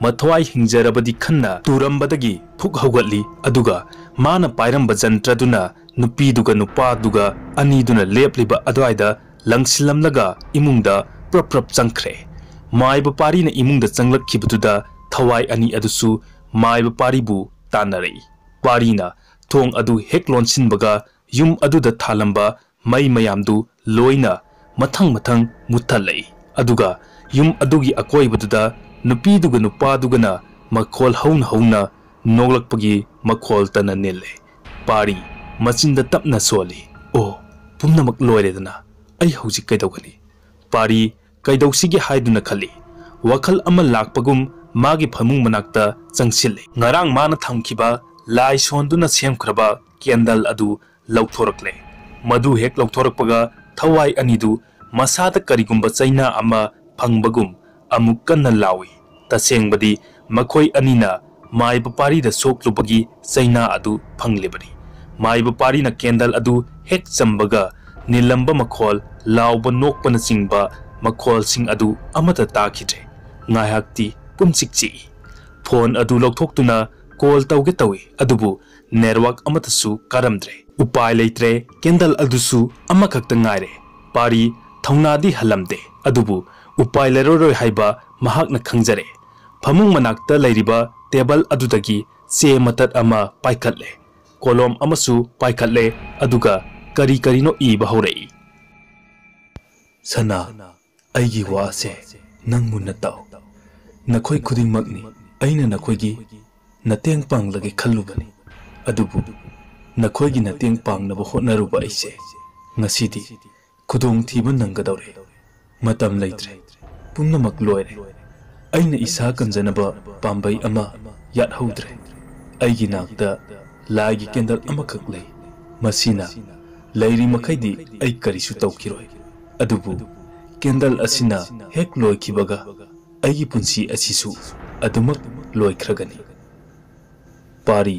ꯃꯊ꯭ꯋꯥꯏ ꯍꯤꯡꯖꯔꯕꯗꯤ ꯈꯟꯅ ꯇꯨꯔꯝꯕꯗꯒꯤ ꯐꯨꯛ ꯍꯧꯒꯠꯂꯤ, ꯑꯗꯨꯒ ꯃꯥꯅ ꯄꯥꯏꯔꯝꯕ ꯖꯟꯇ꯭ꯔꯗꯨꯅ ꯅꯨꯄꯤꯗꯨꯒ ꯅꯨꯄꯥꯗꯨꯒ ꯑꯅꯤꯗꯨꯅ ꯂꯦꯞꯂꯤꯕ ꯑꯗꯨꯋꯥꯏꯗ ꯂꯪꯁꯤꯜꯂꯝꯂꯒ ꯏꯃꯨꯡꯗ ꯄ꯭ꯔꯞ ꯄ꯭ꯔꯞ ꯆꯪꯈ꯭ꯔꯦ꯫ ꯃꯥꯏꯕ ꯄꯥꯔꯤꯅ ꯏꯃꯨꯡꯗ ꯆꯪꯂꯛꯈꯤꯕꯗꯨꯗ ꯊꯋꯥꯏ ꯑꯅꯤ ꯑꯗꯨꯁꯨ ꯃꯥꯏꯕ ꯄꯥꯔꯤꯕꯨ ꯇꯥꯟꯅꯔꯛꯏ꯫ ꯄꯥꯔꯤꯅ ꯊꯣꯡ ꯑꯗꯨ ꯍꯦꯛ ꯂꯣꯟꯁꯤꯟꯕꯒ ꯌꯨꯝ ꯑꯗꯨꯗ ꯊꯥꯜꯂꯝꯕ ꯃꯩ ꯃꯌꯥꯝꯗꯨ ꯂꯣꯏꯅ ꯃꯊꯪ ꯃꯊꯪ ꯃꯨꯠꯊꯠꯂꯛꯏ꯫ ꯑꯗꯨꯒ ꯌꯨꯝ ꯑꯗꯨꯒꯤ ꯑꯀꯣꯏꯕꯗꯨꯗ ꯅꯨꯄꯤꯗꯨꯒ ꯅꯨꯄꯥꯗꯨꯒꯅ ꯃꯈꯣꯜ ꯍꯧꯅ ꯍꯧꯅ ꯅꯣꯛꯂꯛꯄꯒꯤ ꯃꯈꯣꯜ ꯇꯅ ꯅꯤꯜꯂꯦ꯫ ꯄꯥꯔꯤ ꯃꯆꯤꯟꯗ ꯇꯞꯅ ꯁꯣꯜꯂꯤ, "ꯑꯣ, ꯄꯨꯝꯅꯃꯛ ꯂꯣꯏꯔꯦꯗꯅ, ꯑꯩ ꯍꯧꯖꯤꯛ ꯀꯩꯗꯧꯒꯅꯤ?" ꯄꯥꯔꯤ ꯀꯩꯗꯧꯁꯤꯒꯦ ꯍꯥꯏꯗꯨꯅ ꯈꯜꯂꯤ꯫ ꯋꯥꯈꯜ ꯑꯃ ꯂꯥꯛꯄꯒꯨꯝ ꯃꯥꯒꯤ ꯐꯃꯨꯡ ꯃꯅꯥꯛꯇ ꯆꯪꯁꯤꯜꯂꯤ꯫ ꯉꯔꯥꯡ ꯃꯥꯅ ꯊꯝꯈꯤꯕ ꯂꯥꯏ ꯁꯣꯟꯗꯨꯅ ꯁꯦꯝꯈ꯭ꯔꯕ ꯀꯦꯟꯗꯜ ꯑꯗꯨ ꯂꯧꯊꯣꯔꯛꯂꯦ꯫ ꯃꯗꯨ ꯍꯦꯛ ꯂꯧꯊꯣꯔꯛꯄꯒ ꯊꯋꯥꯏ ꯑꯅꯤꯗꯨ ꯃꯁꯥꯗ ꯀꯔꯤꯒꯨꯝꯕ ꯆꯩꯅꯥ ꯑꯃ ꯐꯪꯕꯒꯨꯝ ꯑꯃꯨꯛ ꯀꯟꯅ ꯂꯥꯎꯏ꯫ ꯇꯁꯦꯡꯕꯗꯤ ꯃꯈꯣꯏ ꯑꯅꯤꯅ ꯃꯥꯏꯕ ꯄꯥꯔꯤꯗ ꯁꯣꯛꯂꯨꯕꯒꯤ ꯆꯩꯅꯥ ꯑꯗꯨ ꯐꯪꯂꯤꯕꯅꯤ꯫ ꯃꯥꯏꯕ ꯄꯥꯔꯤꯅ ꯀꯦꯟꯗꯜ ꯑꯗꯨ ꯍꯦꯛ ꯆꯝꯕꯒ ꯅꯤꯜꯂꯝꯕ ꯃꯈꯣꯜ, ꯂꯥꯎꯕ, ꯅꯣꯛꯄꯅꯆꯤꯡꯕ ꯃꯈꯣꯜꯁꯤꯡ ꯑꯗꯨ ꯑꯃꯠꯇ ꯇꯥꯈꯤꯗ꯭ꯔꯦ꯫ ꯉꯥꯏꯍꯥꯛꯇꯤ ꯄꯨꯝꯆꯤꯛ ꯆꯤꯛꯏ꯫ ꯐꯣꯟ ꯑꯗꯨ ꯂꯧꯊꯣꯛꯇꯨꯅ ꯀꯣꯜ ꯇꯧꯒꯦ ꯇꯧꯏ, ꯑꯗꯨꯕꯨ ꯅꯦꯠꯋꯥꯛ ꯑꯃꯠꯇꯁꯨ ꯀꯥꯔꯝꯗ꯭ꯔꯦ꯫ ꯎꯄꯥꯏ ꯂꯩꯇ꯭ꯔꯦ, ꯀꯦꯟꯗꯜ ꯑꯗꯨꯁꯨ ꯑꯃꯈꯛꯇ ꯉꯥꯏꯔꯦ꯫ ꯄꯥꯔꯤ ꯊꯧꯅꯥꯗꯤ ꯍꯜꯂꯝꯗꯦ, ꯑꯗꯨꯕꯨ ꯎꯄꯥꯏ ꯂꯩꯔꯔꯣꯏ ꯍꯥꯏꯕ ꯃꯍꯥꯛꯅ ꯈꯪꯖꯔꯦ꯫ ꯐꯃꯨꯡ ꯃꯅꯥꯛꯇ ꯂꯩꯔꯤꯕ ꯇꯦꯕꯜ ꯑꯗꯨꯗꯒꯤ ꯆꯦ ꯃꯇꯠ ꯑꯃ ꯄꯥꯏꯈꯠꯂꯦ꯫ ꯀꯣꯂꯣꯝ ꯑꯃꯁꯨ ꯄꯥꯏꯈꯠꯂꯦ, ꯑꯗꯨꯒ ꯀꯔꯤ ꯀꯔꯤꯅꯣ ꯏꯕ ꯍꯧꯔꯛꯏ꯫ "ꯁꯅꯥ, ꯑꯩꯒꯤ ꯋꯥ ꯑꯁꯦ ꯅꯪ ꯃꯨꯟꯅ ꯇꯥꯎ꯫ ꯅꯈꯣꯏ ꯈꯨꯗꯤꯡꯃꯛꯅꯤ ꯑꯩꯅ ꯅꯈꯣꯏꯒꯤ ꯅꯇꯦꯡ ꯄꯥꯡꯂꯒꯦ ꯈꯜꯂꯨꯕꯅꯤ꯫ ꯑꯗꯨꯕꯨ ꯅꯈꯣꯏꯒꯤ ꯅꯇꯦꯡ ꯄꯥꯡꯅꯕ ꯍꯣꯠꯅꯔꯨꯕ ꯑꯩꯁꯦ ꯉꯁꯤꯗꯤ ꯈꯨꯗꯣꯡꯊꯤꯕ ꯅꯪꯒꯗꯧꯔꯦ꯫ ꯃꯇꯝ ꯂꯩꯇ꯭ꯔꯦ꯫ ꯄꯨꯝꯅꯃꯛ ꯂꯣꯏꯔꯦ꯫ ꯑꯩꯅ ꯏꯁꯥ ꯀꯟꯖꯅꯕ ꯄꯥꯝꯕꯩ ꯑꯃ ꯌꯥꯠꯍꯧꯗ꯭ꯔꯦ꯫ ꯑꯩꯒꯤ ꯅꯥꯛꯇ ꯂꯥꯏꯒꯤ ꯀꯦꯟꯗꯜ ꯑꯃꯈꯛ ꯂꯩ꯫ ꯃꯁꯤꯅ ꯂꯩꯔꯤ ꯃꯈꯩꯗꯤ ꯑꯩ ꯀꯔꯤꯁꯨ ꯇꯧꯈꯤꯔꯣꯏ꯫ ꯑꯗꯨꯕꯨ ꯀꯦꯟꯗꯜ ꯑꯁꯤꯅ ꯍꯦꯛ ꯂꯣꯏꯈꯤꯕꯒ ꯑꯩꯒꯤ ꯄꯨꯟꯁꯤ ꯑꯁꯤꯁꯨ ꯑꯗꯨꯃꯛ ꯂꯣꯏꯈ꯭ꯔꯒꯅꯤ꯫" ꯄꯥꯔꯤ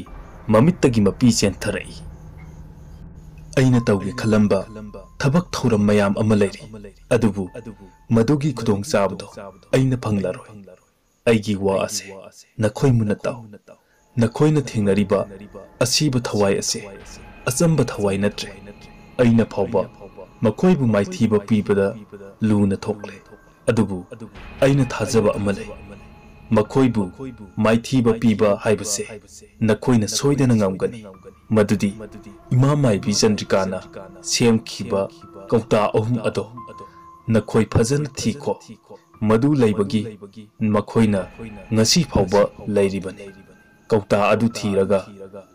ꯃꯃꯤꯠꯇꯒꯤ ꯃꯄꯤ ꯆꯦꯟꯊꯔꯛꯏ꯫ "ꯑꯩꯅ ꯇꯧꯒꯦ ꯈꯜꯂꯝꯕ ꯊꯕꯛ ꯊꯧꯔꯝ ꯃꯌꯥꯝ ꯑꯃ ꯂꯩꯔꯤ, ꯑꯗꯨꯕꯨ ꯃꯗꯨꯒꯤ ꯈꯨꯗꯣꯡꯆꯥꯕꯗꯣ ꯑꯩꯅ ꯐꯪꯂꯔꯣꯏ꯫ ꯑꯩꯒꯤ ꯋꯥ ꯑꯁꯦ ꯅꯈꯣꯏ ꯃꯨꯟꯅ ꯇꯥꯎ꯫ ꯅꯈꯣꯏꯅ ꯊꯦꯡꯅꯔꯤꯕ ꯑꯁꯤꯕ ꯊꯋꯥꯏ ꯑꯁꯦ ꯑꯆꯝꯕ ꯊꯋꯥꯏ ꯅꯠꯇ꯭ꯔꯦ꯫ ꯑꯩꯅ ꯐꯥꯎꯕ ꯃꯈꯣꯏꯕꯨ ꯃꯥꯏꯊꯤꯕ ꯄꯤꯕꯗ ꯂꯨꯅ ꯊꯣꯛꯂꯦ꯫ ꯑꯗꯨꯕꯨ ꯑꯩꯅ ꯊꯥꯖꯕ ꯑꯃ ꯂꯩ꯫ ꯃꯈꯣꯏꯕꯨ ꯃꯥꯏꯊꯤꯕ ꯄꯤꯕ ꯍꯥꯏꯕꯁꯦ ꯅꯈꯣꯏꯅ ꯁꯣꯏꯗꯅ ꯉꯝꯒꯅꯤ꯫ ꯃꯗꯨꯗꯤ ꯏꯃꯥ ꯃꯥꯏꯕꯤ ꯆꯟꯗ꯭ꯔꯤꯀꯥꯅ ꯁꯦꯝꯈꯤꯕ ꯀꯧꯇꯥ ꯑꯍꯨꯝ ꯑꯗꯣ ꯅꯈꯣꯏ ꯐꯖꯅ ꯊꯤꯈꯣ꯫ ꯃꯗꯨ ꯂꯩꯕꯒꯤ ꯃꯈꯣꯏꯅ ꯉꯁꯤ ꯐꯥꯎꯕ ꯂꯩꯔꯤꯕꯅꯤ꯫ ꯀꯧꯇꯥ ꯑꯗꯨ ꯊꯤꯔꯒ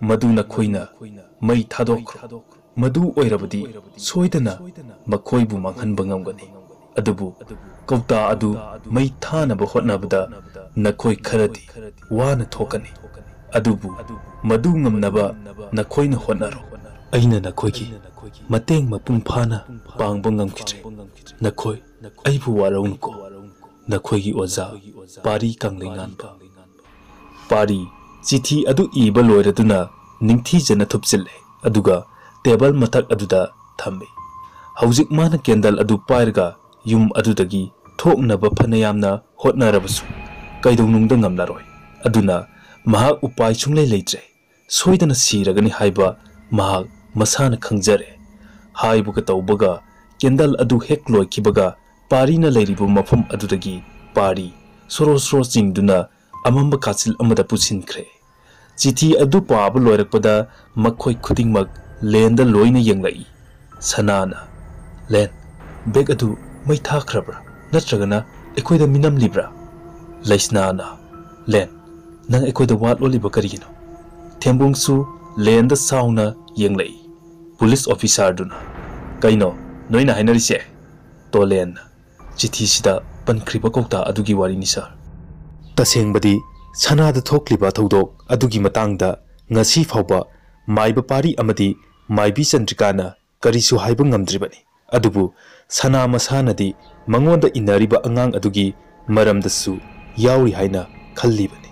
ꯃꯗꯨ ꯅꯈꯣꯏꯅ ꯃꯩ ꯊꯥꯗꯣꯛꯈ꯭ꯔꯣ꯫ ꯃꯗꯨ ꯑꯣꯏꯔꯕꯗꯤ ꯁꯣꯏꯗꯅ ꯃꯈꯣꯏꯕꯨ ꯃꯥꯡꯍꯟꯕ ꯉꯝꯒꯅꯤ꯫ ꯑꯗꯨꯕꯨ ꯀꯧꯇꯥ ꯑꯗꯨ ꯃꯩ ꯊꯥꯅꯕ ꯍꯣꯠꯅꯕꯗ ꯅꯈꯣꯏ ꯈꯔꯗꯤ ꯋꯥꯅ ꯊꯣꯛꯀꯅꯤ꯫ ꯑꯗꯨꯕꯨ ꯃꯗꯨ ꯉꯝꯅꯕ ꯅꯈꯣꯏꯅ ꯍꯣꯠꯅꯔꯣ꯫ ꯑꯩꯅ ꯅꯈꯣꯏꯒꯤ ꯃꯇꯦꯡ ꯃꯄꯨꯡ ꯐꯥꯅ ꯄꯥꯡꯕ ꯉꯝꯈꯤꯗ꯭ꯔꯦ꯫ ꯅꯈꯣꯏ ꯑꯩꯕꯨ ꯋꯥꯔꯧꯅꯨꯀꯣ꯫ ꯅꯈꯣꯏꯒꯤ ꯑꯣꯖꯥ, ꯄꯥꯔꯤ ꯀꯪꯂꯩꯉꯥꯟꯕ꯫" ꯄꯥꯔꯤ ꯆꯤꯊꯤ ꯑꯗꯨ ꯏꯕ ꯂꯣꯏꯔꯗꯨꯅ ꯅꯤꯡꯊꯤꯖꯅ ꯊꯨꯞꯆꯤꯜꯂꯦ, ꯑꯗꯨꯒ ꯇꯦꯕꯜ ꯃꯊꯛ ꯑꯗꯨꯗ ꯊꯝꯃꯤ꯫ ꯍꯧꯖꯤꯛ ꯃꯥꯅ ꯀꯦꯟꯗꯜ ꯑꯗꯨ ꯄꯥꯏꯔꯒ ꯌꯨꯝ ꯑꯗꯨꯗꯒꯤ ꯊꯣꯛꯅꯕ ꯐꯅꯌꯥꯝꯅ ꯍꯣꯠꯅꯔꯕꯁꯨ ꯀꯩꯗꯧꯅꯨꯡꯗ ꯉꯝꯂꯔꯣꯏ꯫ ꯑꯗꯨꯅ ꯃꯍꯥꯛ ꯎꯄꯥꯏ ꯁꯨꯡꯂꯩ ꯂꯩꯇ꯭ꯔꯦ꯫ ꯁꯣꯏꯗꯅ ꯁꯤꯔꯒꯅꯤ ꯍꯥꯏꯕ ꯃꯍꯥꯛ ꯃꯁꯥꯅ ꯈꯪꯖꯔꯦ꯫ ꯍꯥꯏꯕꯒ ꯇꯧꯕꯒ ꯀꯦꯟꯗꯜ ꯑꯗꯨ ꯍꯦꯛ ꯂꯣꯏꯈꯤꯕꯒ ꯄꯥꯔꯤꯅ ꯂꯩꯔꯤꯕ ꯃꯐꯝ ꯑꯗꯨꯗꯒꯤ ꯄꯥꯔꯤ ꯁꯣꯔꯣ ꯁꯣꯔꯣ ꯆꯤꯡꯗꯨꯅ ꯑꯃꯝꯕ ꯀꯥꯆꯤꯜ ꯑꯃꯗ ꯄꯨꯁꯤꯟꯈ꯭ꯔꯦ꯫ ꯆꯤꯊꯤ ꯑꯗꯨ ꯄꯥꯕ ꯂꯣꯏꯔꯛꯄꯗ ꯃꯈꯣꯏ ꯈꯨꯗꯤꯡꯃꯛ ꯂꯦꯟꯗ ꯂꯣꯏꯅ ꯌꯦꯡꯂꯛꯏ꯫ ꯁꯅꯥꯅ, "ꯂꯦꯟ, ꯕꯦꯒ ꯑꯗꯨ ꯃꯩ ꯊꯥꯈ꯭ꯔꯕ꯭ꯔꯥ? ꯅꯠꯇ꯭ꯔꯒꯅ ꯑꯩꯈꯣꯏꯗ ꯃꯤꯅꯝꯂꯤꯕ꯭ꯔꯥ?" ꯂꯩꯁꯅꯥꯅ, "ꯂꯦꯟ, ꯅꯪ ꯑꯩꯈꯣꯏꯗ ꯋꯥ ꯂꯣꯠꯂꯤꯕ ꯀꯔꯤꯒꯤꯅꯣ?" ꯊꯦꯝꯕꯨꯡꯁꯨ ꯂꯦꯟꯗ ꯁꯥꯎꯅ ꯌꯦꯡꯂꯛꯏ꯫ ꯄꯨꯂꯤꯁ ꯑꯣꯐꯤꯁꯥꯔꯗꯨꯅ, "ꯀꯩꯅꯣ ꯅꯣꯏꯅ ꯍꯥꯏꯅꯔꯤꯁꯦ?" ꯇꯣꯂꯦꯟꯅ, "ꯆꯤꯊꯤꯁꯤꯗ ꯄꯟꯈ꯭ꯔꯤꯕ ꯀꯧꯇꯥ ꯑꯗꯨꯒꯤ ꯋꯥꯔꯤꯅꯤ, ꯁꯥꯔ꯫ ꯇꯁꯦꯡꯕꯗꯤ ꯁꯅꯥꯗ ꯊꯣꯛꯂꯤꯕ ꯊꯧꯗꯣꯛ ꯑꯗꯨꯒꯤ ꯃꯇꯥꯡꯗ ꯉꯁꯤ ꯐꯥꯎꯕ ꯃꯥꯏꯕ ꯄꯥꯔꯤ ꯑꯃꯗꯤ ꯃꯥꯏꯕꯤ ꯆꯟꯗ꯭ꯔꯤꯀꯥꯅ ꯀꯔꯤꯁꯨ ꯍꯥꯏꯕ ꯉꯝꯗ꯭ꯔꯤꯕꯅꯤ꯫ ꯑꯗꯨꯕꯨ ꯁꯅꯥ ꯃꯁꯥꯅꯗꯤ ꯃꯉꯣꯟꯗ ꯏꯟꯅꯔꯤꯕ ꯑꯉꯥꯡ ꯑꯗꯨꯒꯤ ꯃꯔꯝꯗꯁꯨ ꯌꯥꯎꯔꯤ ꯍꯥꯏꯅ ꯈꯜꯂꯤꯕꯅꯤ꯫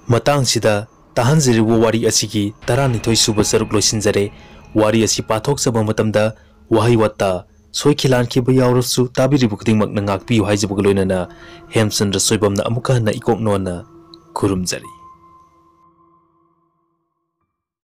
ꯃꯇꯥꯡꯁꯤꯗ ꯇꯥꯍꯟꯖꯔꯤꯕ ꯋꯥꯔꯤ ꯑꯁꯤꯒꯤ ꯇꯔꯥꯅꯤꯊꯣꯏ ꯁꯨꯕ ꯁꯔꯨꯛ ꯂꯣꯏꯁꯤꯟꯖꯔꯦ꯫ ꯋꯥꯔꯤ ꯑꯁꯤ ꯄꯥꯊꯣꯛꯆꯕ ꯃꯇꯝꯗ ꯋꯥꯍꯩ ꯋꯥꯇꯥ ꯁꯣꯏꯈꯤ ꯂꯥꯟꯈꯤꯕ ꯌꯥꯎꯔꯁꯨ ꯇꯥꯕꯤꯔꯤꯕ ꯈꯨꯗꯤꯡꯃꯛꯅ ꯉꯥꯛꯄꯤꯌꯨ ꯍꯥꯏꯖꯕꯒ ꯂꯣꯏꯅꯅ ꯍꯦꯝꯆꯟꯗ꯭ꯔ ꯁꯣꯏꯕꯝꯅ ꯑꯃꯨꯛꯀ ꯍꯟꯅ ꯏꯀꯣꯛ ꯅꯣꯟꯅ ꯈꯨꯔꯨꯝꯖꯔꯤ꯫